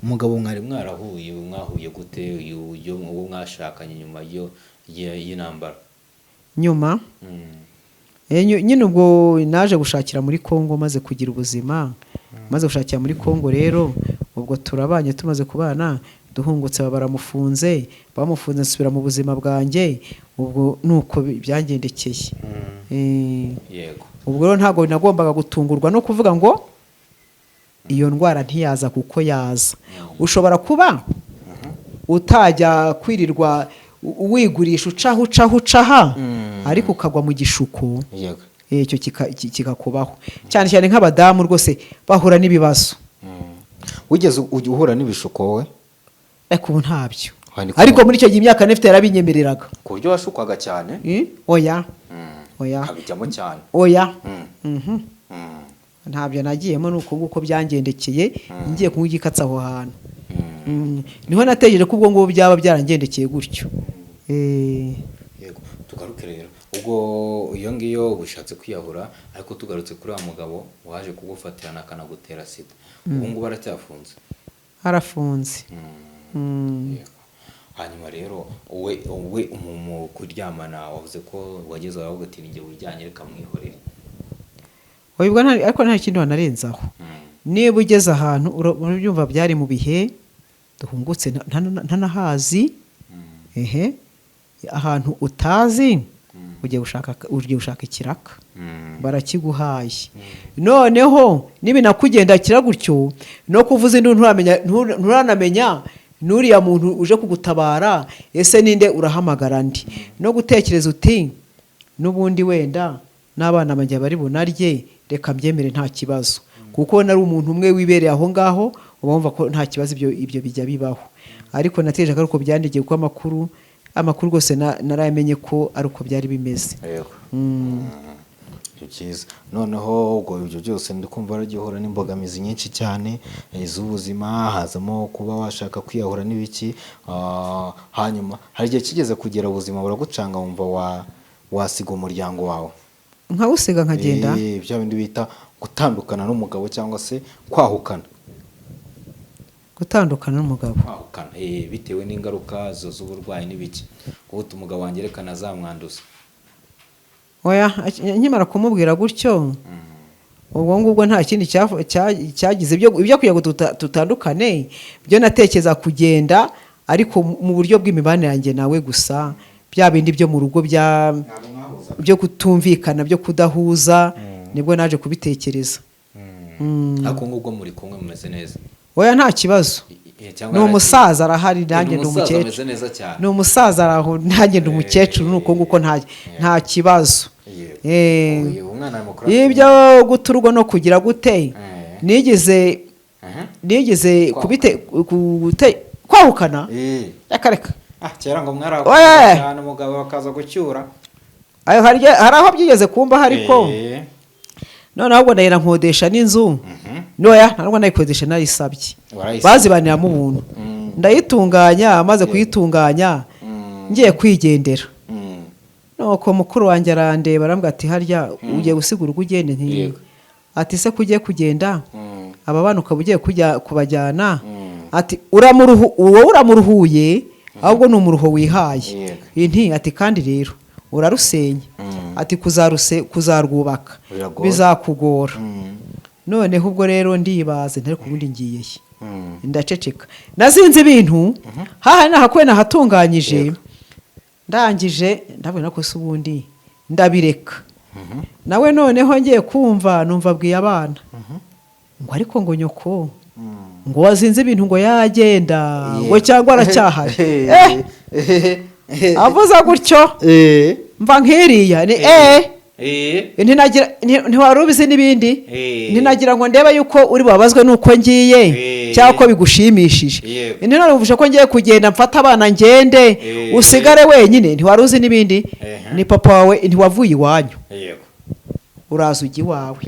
Umugabo mwari mwarahuye, mwahuye gute, uyu uwo mwashakanye nyuma y'intambara? Nyuma nyine ubwo naje gushakira muri Kongo, maze kugira ubuzima, maze gushakira muri Kongo rero, ubwo turabanye. Tumaze kubana, duhungutse baba baramufunze. Bamufunze nsubira mu buzima bwanjye. Ubwo nuko byangendekeye. Ubwo rero ntabwo nagombaga gutungurwa no kuvuga ngo iyo ndwara ntiyaza, kuko yaza. Ushobora kuba utajya kwirirwa wigurisha, ucaha ucaha ucaha, ariko ukagwa mu gishuko. Icyo kikakubaho cyane cyane nk'abadamu rwose bahura n'ibibazo. Wigeze ujya uhura n'ibishuko wowe? Ariko ubu ntabyo. Wandika Ariko muri icyo gihe imyaka nifite yarabinyemereraga. Ku buryo washukwaga cyane? Oya, oya. Ukabijyamo cyane? Oya. Ntabyo nagiyemo. Ni uko nguko byangendekeye, ngiye kunywa igikatsi aho hantu. Niho natekereje ko ubwo ngubwo byaba byarangendekeye gutyo. Yego, tugaruke rero ubwo iyo ngiyo ubushatse kwiyahura, ariko tugarutse kuri wa mugabo waje kugufatirana akanagutera sida, ubu ngubu aracyafunze? Arafunze. Yego. Hanyuma rero we mu kuryamana wavuze ko wageze aho ati ni njye wijyanye, reka mwihorere. Oya, ubwo ariko nta kindi wanarenzaho. Niba ugeze ahantu urabyumva, byari mu bihe duhungutse, ntanahazi ehe ahantu utazi, ugiye gushaka ikiraka, barakiguhaye. Noneho nibinakugendakira gutyo no kuvuza induru, nturanamenya n'uriya muntu uje kugutabara ese ninde, urahamagara ndi no gutekereza uti n'ubundi wenda n'abana banjye bari bunarye, reka mbyemere nta kibazo, kuko nari umuntu umwe wibereye aho ngaho, uba wumva ko nta kibazo. Ibyo bijya bibaho, ariko natekereje ko ari uko byandikiye, kuko amakuru rwose narayamenye ko ari uko byari bimeze. Yego, ni byiza. Noneho ubwo ibyo byose ndi kumva waragiye uhura n'imbogamizi nyinshi cyane z'ubuzima, hazamo kuba washaka kwiyahura n'ibiki. Hanyuma hari igihe kigeze kugera ubuzima buragucanga, wumva wasiga umuryango wawe? Nkawusiga nkagenda. Bya bindi bita gutandukana n'umugabo cyangwa se kwahukana. Gutandukana n'umugabo. Kwahukana, bitewe n'ingaruka z'uburwayi n'ibiki, kuko umugabo wanjye reka nazamwanduza. Oya, nkimara kumubwira gutyo, ubwo ngubwo nta kindi cyagize ibyo kugira ngo tutandukane. Byo natekereza kugenda, ariko mu buryo bw'imibanire yanjye nawe gusa, bya bindi byo mu rugo byo kutumvikana, byo kudahuza, nibwo naje kubitekereza. Ariko ngubwo muri kumwe mumeze neza? Oya, nta kibazo. Cyangwa Ni umusaza arahari, nanjye Ni ndi umusaza umukecuru. ameze neza cyane. Ni umusaza araho, nanjye ndi umukecuru, ni uko nguko, nta kibazo. Yego. Eh, Uyu umwana mukuru ibyo guta urugo no kugira gute, nigeze nigeze kubite kwahukana? Reka reka. Ah, kera ngo Oya. mwarakuze cyane, umugabo bakaza gucyura. Ayo, hari aho byigeze kumbaho, ariko noneho ubwo ndahera nkodesha n'inzu noya, ntabwo nayikodesha, nayisabye. Warayisabye. Bazibaniramo ubuntu. Ndayitunganya, maze kuyitunganya ngiye kwigendera, nuko mukuru wanjye arandeba, arambwira ati: "Harya ugiye gusiga urugo ugende?" Nti ati: "Se kugiye kugenda, aba bana ukaba ugiye kujya kubajyana?" Ati: "Wowe uramuruhuye, ahubwo ni umuruho wihaye." Nti ati: "Kandi rero urarusenya." Ati: "Kuzarwubaka Biragoye. bizakugora." Noneho ubwo rero ndibaze ntari ku bundi ngiye he? Ndaceceka, nazinze ibintu haha nahakuwe, nahatunganyije, ndangije ndabona ko se ubundi ndabireka nawe. Noneho ngiye kumva numva abwiye abana ngo: "Ariko ngo nyoko ngo wazinze ibintu ngo yagenda ngo cyangwa aracyahari?" Avuze gutyo, mva nk'iriya ni ntinagira ntiwari ubizi n'ibindi. Ntinagira ngo ndebe yuko uri bubabazwe n'uko ngiye cyangwa ko bigushimishije. Ntinarumvishe ko ngiye kugenda, mfate abana ngende, usigare wenyine. Ntiwari uzi n'ibindi. Ni papa wawe, ntiwavuye iwanyu, uraza ujya iwawe,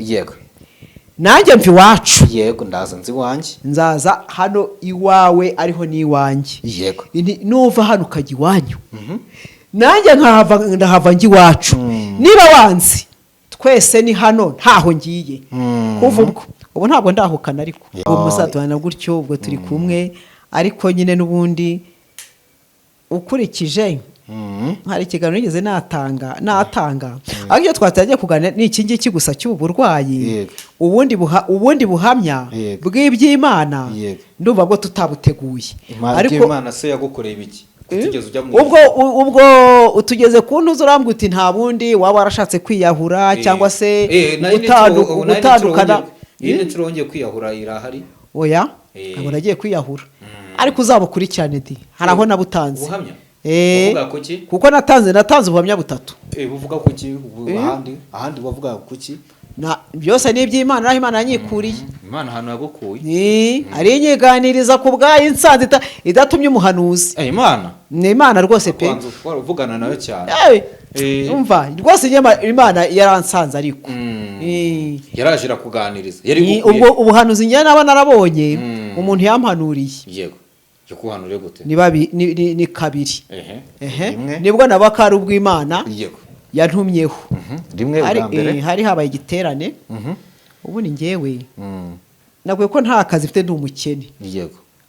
nanjye mva iwacu. Yego, ndaza nzi iwanjye. Nzaza hano iwawe, ariho n'iwanjye. Nuva hano ukajya iwanyu, nanjye nkahava, ndahava njya iwacu. Niba wanzi, twese ni hano, ntaho ngiye. Kuva ubwo, ubu ntabwo ndahukana, ariko uwo muzatubana gutyo, ubwo turi kumwe. Ariko nyine n'ubundi ukurikije, hari ikiganiro nigeze natanga, ariko iyo twatangiye kuganira ni iki ngiki gusa cy'ubu burwayi. Ubundi buhamya bw'iby'Imana, ndumva bwo tutabuteguye. Ariko Imana se yagukoreye ibiki utigeze ujya mu Ubwo utugeze ku ntuzi, urambwira uti nta bundi waba warashatse kwiyahura cyangwa se gutandukana. Iyi ni inshuro wongeye kwiyahura irahari? Oya, ntabwo nagiye kwiyahura, ariko uzabukurikirane di, hari aho nabutanze. Ubuhamya? Eh, Buvuga kuki? Kuko natanze ubuhamya butatu. Buvuga kuki? Ahandi bavuga kuki? Byose ni iby'Imana, aho Imana yanyikuriye. Imana ahantu yagukuye. Ni ari inyiganiriza ku bwayo, insanze idatumye umuhanuzi. Imana. Ni Imana rwose pe. Kwanza uvugana nayo cyane. Umva rwose, Imana yaransanze ariko. Yaraje irakuganiriza, yari Ni igukuye. Ubwo ubuhanuzi njye naba narabonye, umuntu yampanuriye. Yego, yakuhanuriye gute? Ni babi, ni kabiri. Ehe. Rimwe. Nibwo naba ko ari ubw'Imana yantumyeho. Rimwe Hari, bwa mbere. Hari habaye igiterane. Ubundi njyewe naguye ko nta kazi mfite, ndi umukene,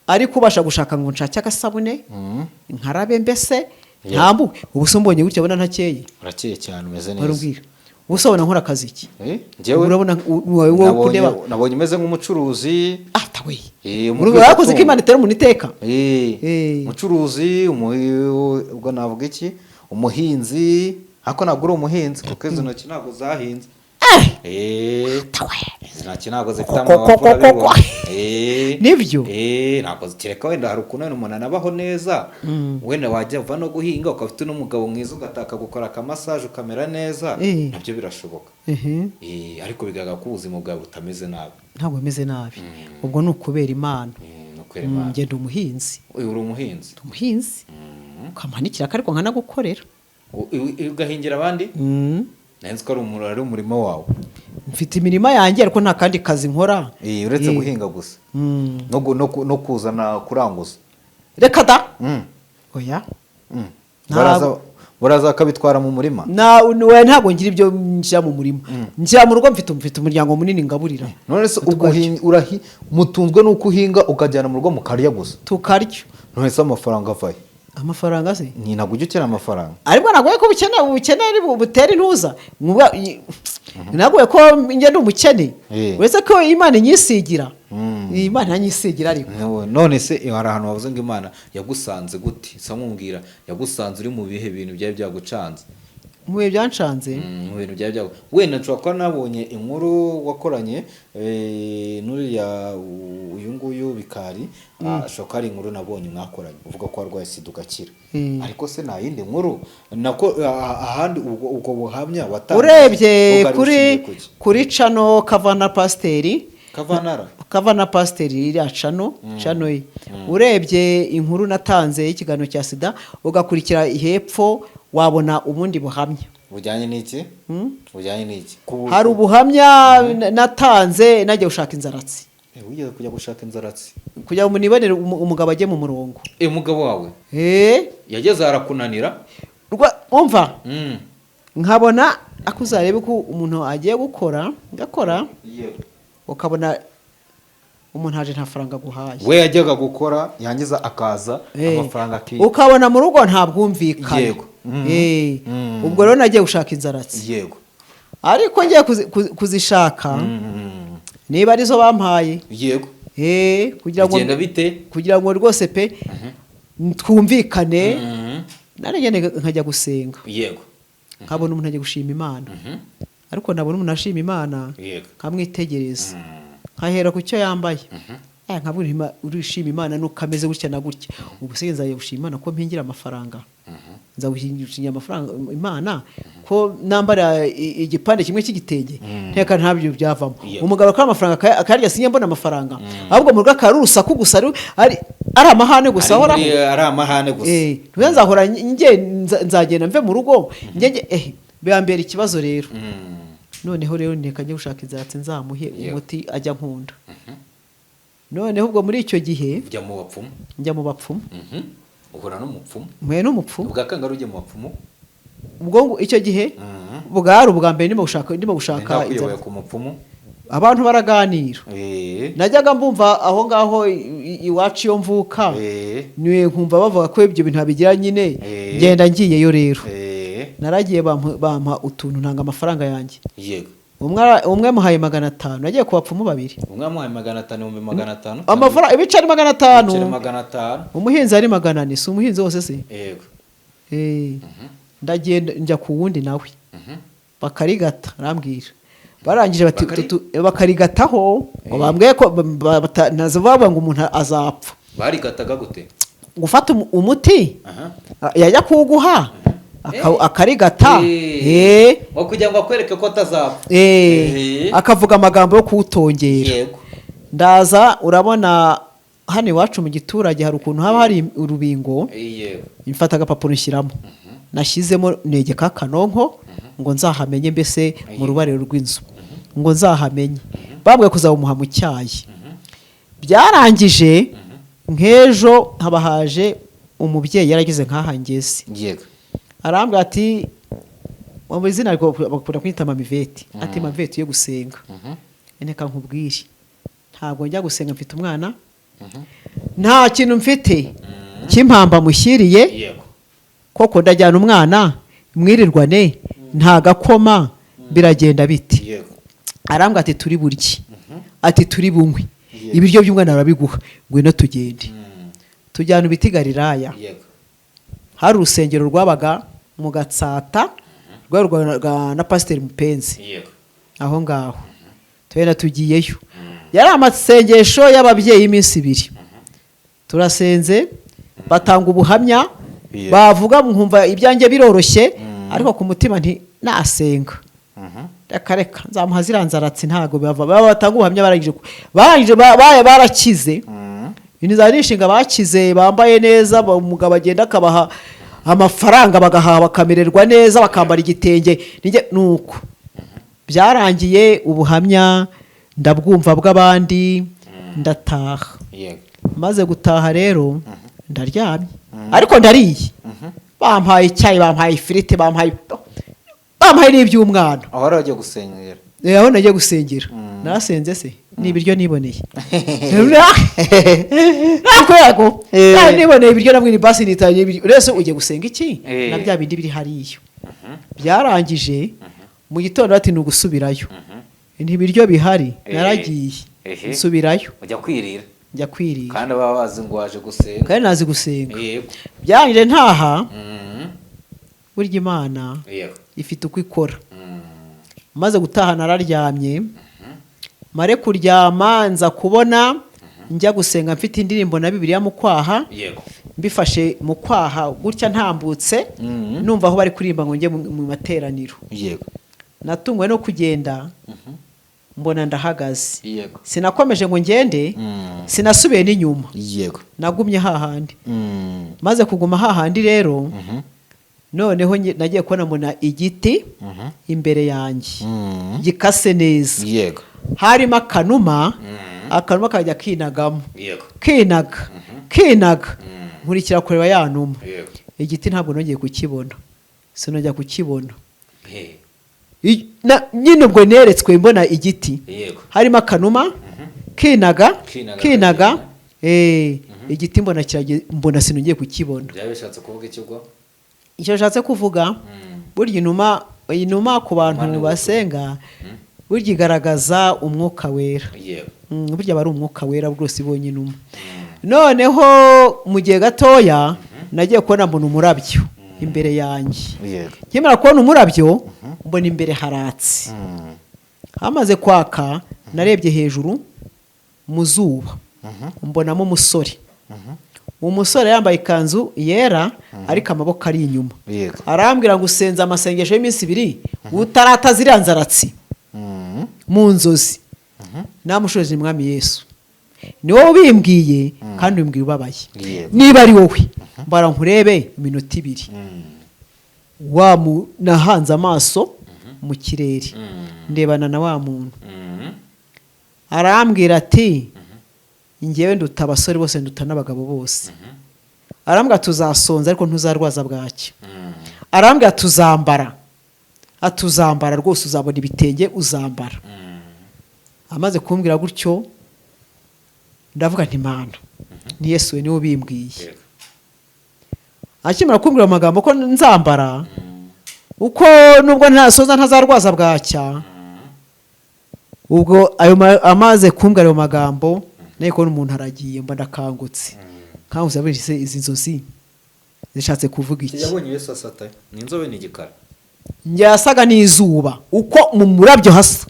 ariko ubasha gushaka ngo nshake agasabune nkarabe, mbese ntambuke. Ubu se umbonye gutya, ubona ntakeye? Urakeye cyane, umeze neza. Warubwira, ubu se ubona nkora akazi iki? Njyewe Urabona wowe kundeba? Nabonye umeze nk'umucuruzi. Atawe. Umugwizatungo. Urakoze ko Imana itera umuntu iteka. Umucuruzi, ubwo navuga iki, umuhinzi, ariko ntabwo uri umuhinzi kuko izi ntoki ntabwo zahinze. Izi ntoki ntabwo zifite amabavu, urabibona. Nibyo. Ntabwo kereka wenda hari ukuntu wenda umuntu anabaho neza, wenda wajya uva no guhinga ukaba ufite n'umugabo mwiza, ugataka gukora akamassage ukamera neza. Nabyo birashoboka. Ariko bigaragara ko ubuzima bwawe butameze nabi. Ntabwo meze nabi, ubwo ni ukubera Imana. Ni ukubera Imana. Njye ndi umuhinzi. Uyu uri umuhinzi? Ndi umuhinzi, ukampanikira ariko nkanagukorera. Ugahingira abandi? Nari nzi ko ari umurimo wawe. Mfite imirima yanjye, ariko nta kandi kazi nkora. Uretse guhinga gusa no kuzana kuranguza. Reka da, oya. Baraza. Buraza bakabitwara mu murima? Na we, ntabwo ngira ibyo nshyira mu murima, nshyira mu rugo. Mfite umuryango munini ngaburira. None se ubwo mutunzwe n'uko uhinga ukajyana mu rugo mukarya gusa? Tukarya. None se amafaranga avahe? Amafaranga se? Ni ntabwo ujya ukenera amafaranga. Ariko ntabwo ko ubukene ari butera intuza. Ntabwo ko njye ndi umukene. Uretse ko Imana inyisigira, Imana iranyisigira ariko. None se hari ahantu wavuze ngo Imana yagusanze gute? Sa nkubwira, yagusanze uri mu bihe bintu byari byagucanze? Mu bihe byancanze. Mu bintu byari byagu, wenda nshobora kuba nabonye inkuru wakoranye n'uriya uyu nguyu Bikari. Ashobora kuba ari inkuru nabonye mwakoranye uvuga ko warwaye sida ugakira. Ariko se nta yindi nkuru nako ahandi ubwo buhamya watanze Urebye bwari kuri bushingiye kuki? Kuri channel Kavana Pasiteri. Kavanara. Kavana Pasiteri, iriya channel ye, urebye inkuru natanze y'ikiganiro cya sida, ugakurikira hepfo, wabona ubundi buhamya. Bujyanye n'iki? Bujyanye n'iki? Hari ubuhamya natanze najya gushaka inzaratsi. Wigeze kujya gushaka inzaratsi? Kugira ngo nibonere umugabo ajye mu murongo. Umugabo wawe yageze arakunanira? Umva, nkabona ako uzarebe ko umuntu agiye gukora, ngakora, ukabona umuntu aje nta faranga aguhaye. We yajyaga gukora, yangiza akaza amafaranga aki Ukabona mu rugo nta bwumvikane. Ubwo rero nagiye gushaka inzaratsi. Ariko ngiye kuzishaka, niba arizo bampaye, kugira ngo Bigenda bite? Kugira ngo rwose pe twumvikane, naragenda nkajya gusenga, nkabona umuntu agiye gushima Imana, ariko nabona umuntu ashima Imana, nkamwitegereza, nkahera ku cyo yambaye. Nkabona urishima Imana nuko ameze gutya na gutya. Ubu se nzajya gushima Imana ko mpingira amafaranga? Nza gushimira amafaranga Imana ko nambara igipande kimwe cy'igitenge? Nteka ntabyo byavamo. Umugabo akora amafaranga akayarya, sinjye mbona amafaranga, ahubwo mu rugo akaba ari urusaku gusa, ari amahane gusa Ari ahoraho. Ari amahane gusa. Ntiwe nzahora nge nzagenda mve mu rugo nge bibambera ikibazo rero. Noneho rero nteka njye gushaka inzaratsi, nzamuhe umuti ajya nkunda. Noneho ubwo muri icyo gihe Ujya mu bapfumu? Njya mu bapfumu. Uhura n'umupfumu? Mpuye n'umupfumu. Ubwa kangahe ujya mu bapfumu? Ubwo ngo icyo gihe bwari ubwa mbere ndimo gushaka Ndakuyoboye inzaratsi. ku mupfumu? Abantu baraganira. Najyaga mbumva aho ngaho iwacu iyo mvuka, niwe nkumva bavuga ko ibyo bintu babigira nyine. Ngenda ngiyeyo rero. Naragiye, bampa utuntu, ntanga amafaranga yanjye. Umwe muhaye 500. Nagiye ku bapfumu babiri. Umwe amuhaye 500, 500,000. Amafaranga ibiceri 500. Ibiceri 500. Umuhinzi ari 400, si umuhinzi wose se? Yego. Ndagenda njya ku wundi nawe, bakarigata, arambwira, barangije bati bakarigataho ngo bambwiye ko ntazivuga ngo umuntu azapfa. Barigataga gute? Gufata umuti, yajya kuwuguha akarigata. Ngo kugira ngo akwereke ko atazapfa. Akavuga amagambo yo kuwutongera. Ndaza, urabona hano iwacu mu giturage hari ukuntu haba hari urubingo. Mfata agapapuro nshyiramo, nashyizemo negeka akanonko ngo nzahamenye, mbese mu rubariro rw'inzu ngo nzahamenye. Bambwiye kuzawumuha mu cyayi. Byarangije nk'ejo haba haje umubyeyi yarageze nk'aha ngeze. Arambwira ati, mu izina ariko bakunda kwita Mamiveti, ati: "Mamiveti, yo gusenga." Reka nkubwire, ntabwo njya gusenga, mfite umwana, nta kintu mfite cy'impamba mushyiriye. Koko ndajyana umwana mwirirwane, nta gakoma, biragenda bite? Arambwira ati: "Turi burye," ati: "Turi bunywe, ibiryo by'umwana barabiguha, ngwino tugende." Tujyana ibiti Galilaya. Hari urusengero rwabaga mu Gatsata, rwari na Pasiteri Mupenzi. Aho ngaho tugenda tugiyeyo, yari amasengesho y'ababyeyi y'iminsi 2. Turasenze, batanga ubuhamya. Bavuga nkumva ibyanjye biroroshye, ariko ku mutima nti nasenga, reka reka, nzamuha ziriya nzaratsi. Ntabwo bava baba batanga ubuhamya, barangije barakize, ibintu za nishinga, bakize, bambaye neza, umugabo agenda akabaha amafaranga, bagahaha, bakamererwa neza, bakambara igitenge. Nuko byarangiye, ubuhamya ndabwumva bw'abandi, ndataha. Maze gutaha rero ndaryamye, ariko ndariye. Bampaye icyayi, bampaye ifiriti, bampaye n'iby'umwana. Aho wari wagiye gusengera? Aho nagiye gusengera, narasenze se? Ni ibiryo niboneye nakwego. Niboneye ibiryo namwe, ni basi nitanye ibiryo. Rero ugiye gusenga iki na bya bindi biri hariya? Byarangije mu gitondo bati ni ugusubirayo, ntibiryo bihari. Naragiye, nsubirayo. Ujya kwirira? Njya kwirira. Kandi baba bazi ngo waje gusenga. Kandi nazi gusenga. Byarangije ntaha. Burya Imana ifite uko ikora. Maze gutaha nararyamye, mare kuryama nza kubona njya gusenga mfite indirimbo na Bibiliya mu kwaha. Mbifashe mu kwaha gutya, ntambutse, numva aho bari kuririmba ngo njye mu materaniro. Natunguwe no kugenda mbona ndahagaze. Sinakomeje ngo ngende, sinasubiye n'inyuma. Nagumye hahandi. Maze kuguma hahandi rero, noneho nagiye kubona mbona igiti imbere yanjye gikase neza. Harimo akanuma, akanuma kajya kinagamo, kinaga, kinaga, nkurikira kureba ya numa. Igiti ntabwo nongeye kukibona, sinongera kukibona. Nyine ubwo neretswe mbona igiti harimo akanuma kinaga, Kinaga, kinaga. kagenda. Igiti mbona mbona sinongeye kukibona. Byaba bishatse kuvuga iki ubwo? Icyo nshatse kuvuga, burya inuma ku bantu Inuma ni basenga, burya igaragaza Umwuka Wera. Burya aba ari Umwuka Wera rwose ibonye inuma. Noneho mu gihe gatoya nagiye kubona mbona umurabyo imbere yanjye. Nkimara kubona umurabyo, mbona imbere haratse. Hamaze kwaka, narebye hejuru mu zuba, mbonamo umusore. Umusore yambaye ikanzu yera, ariko amaboko ari inyuma. Arambwira ngo: "Usenze amasengesho y'iminsi 2 utarata ziriya nzaratsi." Mu nzozi namushoje: "Mwami Yesu, ni wowe ubimbwiye, kandi ubimbwiye ubabaye. Niba ari wowe, mbara nkurebe iminota 2." Wa nahanze amaso mu kirere, ndebana na wa muntu. Arambwira ati: "Ngewe nduta abasore bose, nduta n'abagabo bose." Arambwira: "Tuzasonza, ariko ntuzarwaza bwaki." Arambwira: "Tuzambara, atuzambara rwose, uzabona ibitenge uzambara." Amaze kumbwira gutyo, ndavuga nti: "Mana, ni Yesu we, niwe ubimbwiye." Akimara kumbwira amagambo ko nzambara, uko nubwo ntasoza ntazarwaza bwacya, ubwo ayo amaze kumbwira ayo magambo, nayo kubona umuntu aragiye, mba ndakangutse. Nkangutse ndavuga nti: "Izi nzozi zishatse kuvuga iki?" Yabonye Yesu asataye, ni inzobe, ni igikara? Njye yasaga n'izuba, uko mu murabyo hasa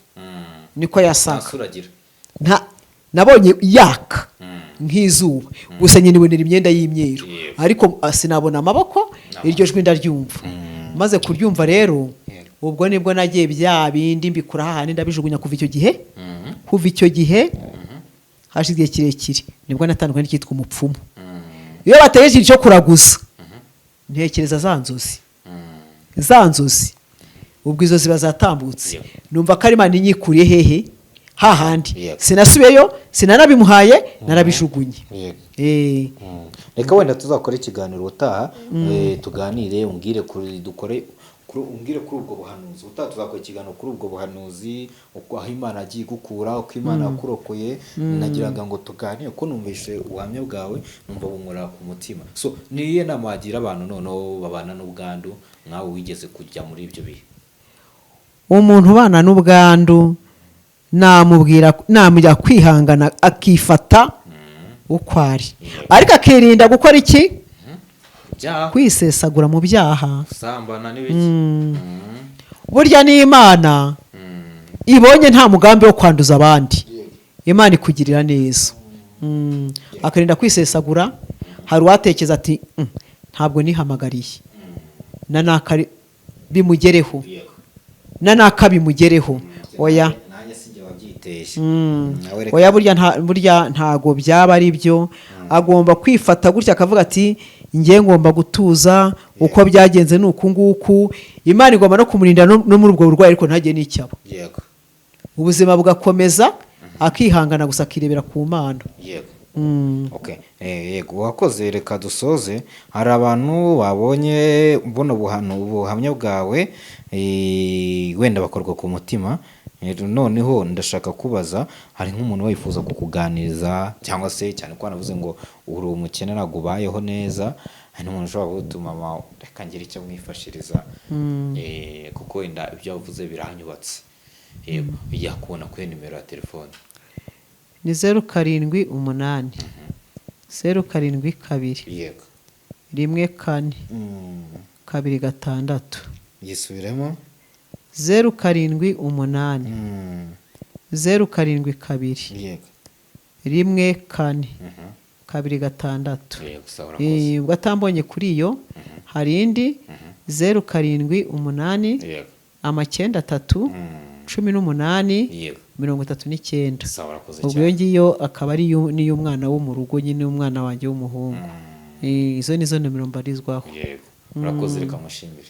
niko yasaga. Nta sura agira? Nta, nabonye yaka nk'izuba gusa, nyine ibonera imyenda y'imyeru. Ariko sinabona amaboko, iryo jwi ndaryumva. Maze kuryumva rero, ubwo nibwo nagiye bya bindi mbikura hahandi, ndabijugunya. Kuva icyo gihe hashize igihe kirekire, nibwo natandukanye n'icyitwa umupfumu. Iyo bateye ikintu cyo kuraguza, ntekereza za nzozi, za nzozi. Ubwo izo ziba zatambutse, numva ko ari Imana inyikuriye hehe? Hahandi. Sinasubiyeyo, sinanabimuhaye, narabijugunye. Reka wenda tuzakora ikiganiro ubutaha, tuganire, umbwire kuri dukore umbwire kuri ubwo buhanuzi. Ubutaha tuzakora ikiganiro kuri ubwo buhanuzi, uko aho Imana yagiye igukura, uko Imana yakurokoye. Nagiraga ngo tuganire ko numvise ubuhamya bwawe, numva bunkora ku mutima. So ni iyihe nama wagira abantu noneho babana n'ubwandu nkawe wigeze kujya muri ibyo bihe? Umuntu ubana n'ubwandu namubwira, namujya kwihangana, akifata uko ari, ariko akirinda gukora iki? Ibyaha. Kwisesagura mu byaha. Gusambana n'ibiki. Burya n'Imana ibonye nta mugambi wo kwanduza abandi, Imana ikugirira neza. Akarinda kwisesagura. Hari uwatekereza ati: Ntabwo nihamagariye na nakari bimugereho, na naka bimugereho." Oya. Nanjye sinjye wabyiteye. Nawe reka. Oya, burya ntago byaba ari byo. Agomba kwifata gutya, akavuga ati: "Njye ngomba gutuza, uko byagenze ni uku nguku." Imana igomba no kumurinda no muri ubwo burwayi, ariko ntagire n'icyaba. Ubuzima bugakomeza, akihangana gusa, akirebera ku Mana. Okay. Yego, wakoze. Reka dusoze. Hari abantu babonye buno buhamya bwawe, wenda bakorwa ku mutima. Noneho ndashaka kubaza, hari nk'umuntu wifuza kukuganiriza, cyangwa se cyane ko wanavuze ngo uri umukene, ntabwo ubayeho neza, hari n'umuntu ushobora kuguta, "Mama, reka ngire icyo mwifashiriza, kuko wenda ibyo wavuze biranyubatse." Yego, yakubona kuri nimero ya telefone? Ni 078 072 14 26. Yisubiremo. 078 072 14 26. Yego, sawa, urakoze. Ubwo atambonye kuri iyo, hari indi, 078 999 18 39. Sawa, urakoze Ubwo iyo cyane. ngiyo akaba ari n'iy'umwana wo mu rugo nyine, umwana wanjye w'umuhungu. Izo nizo nomero mbarizwaho. Yego, urakoze, reka mushimire.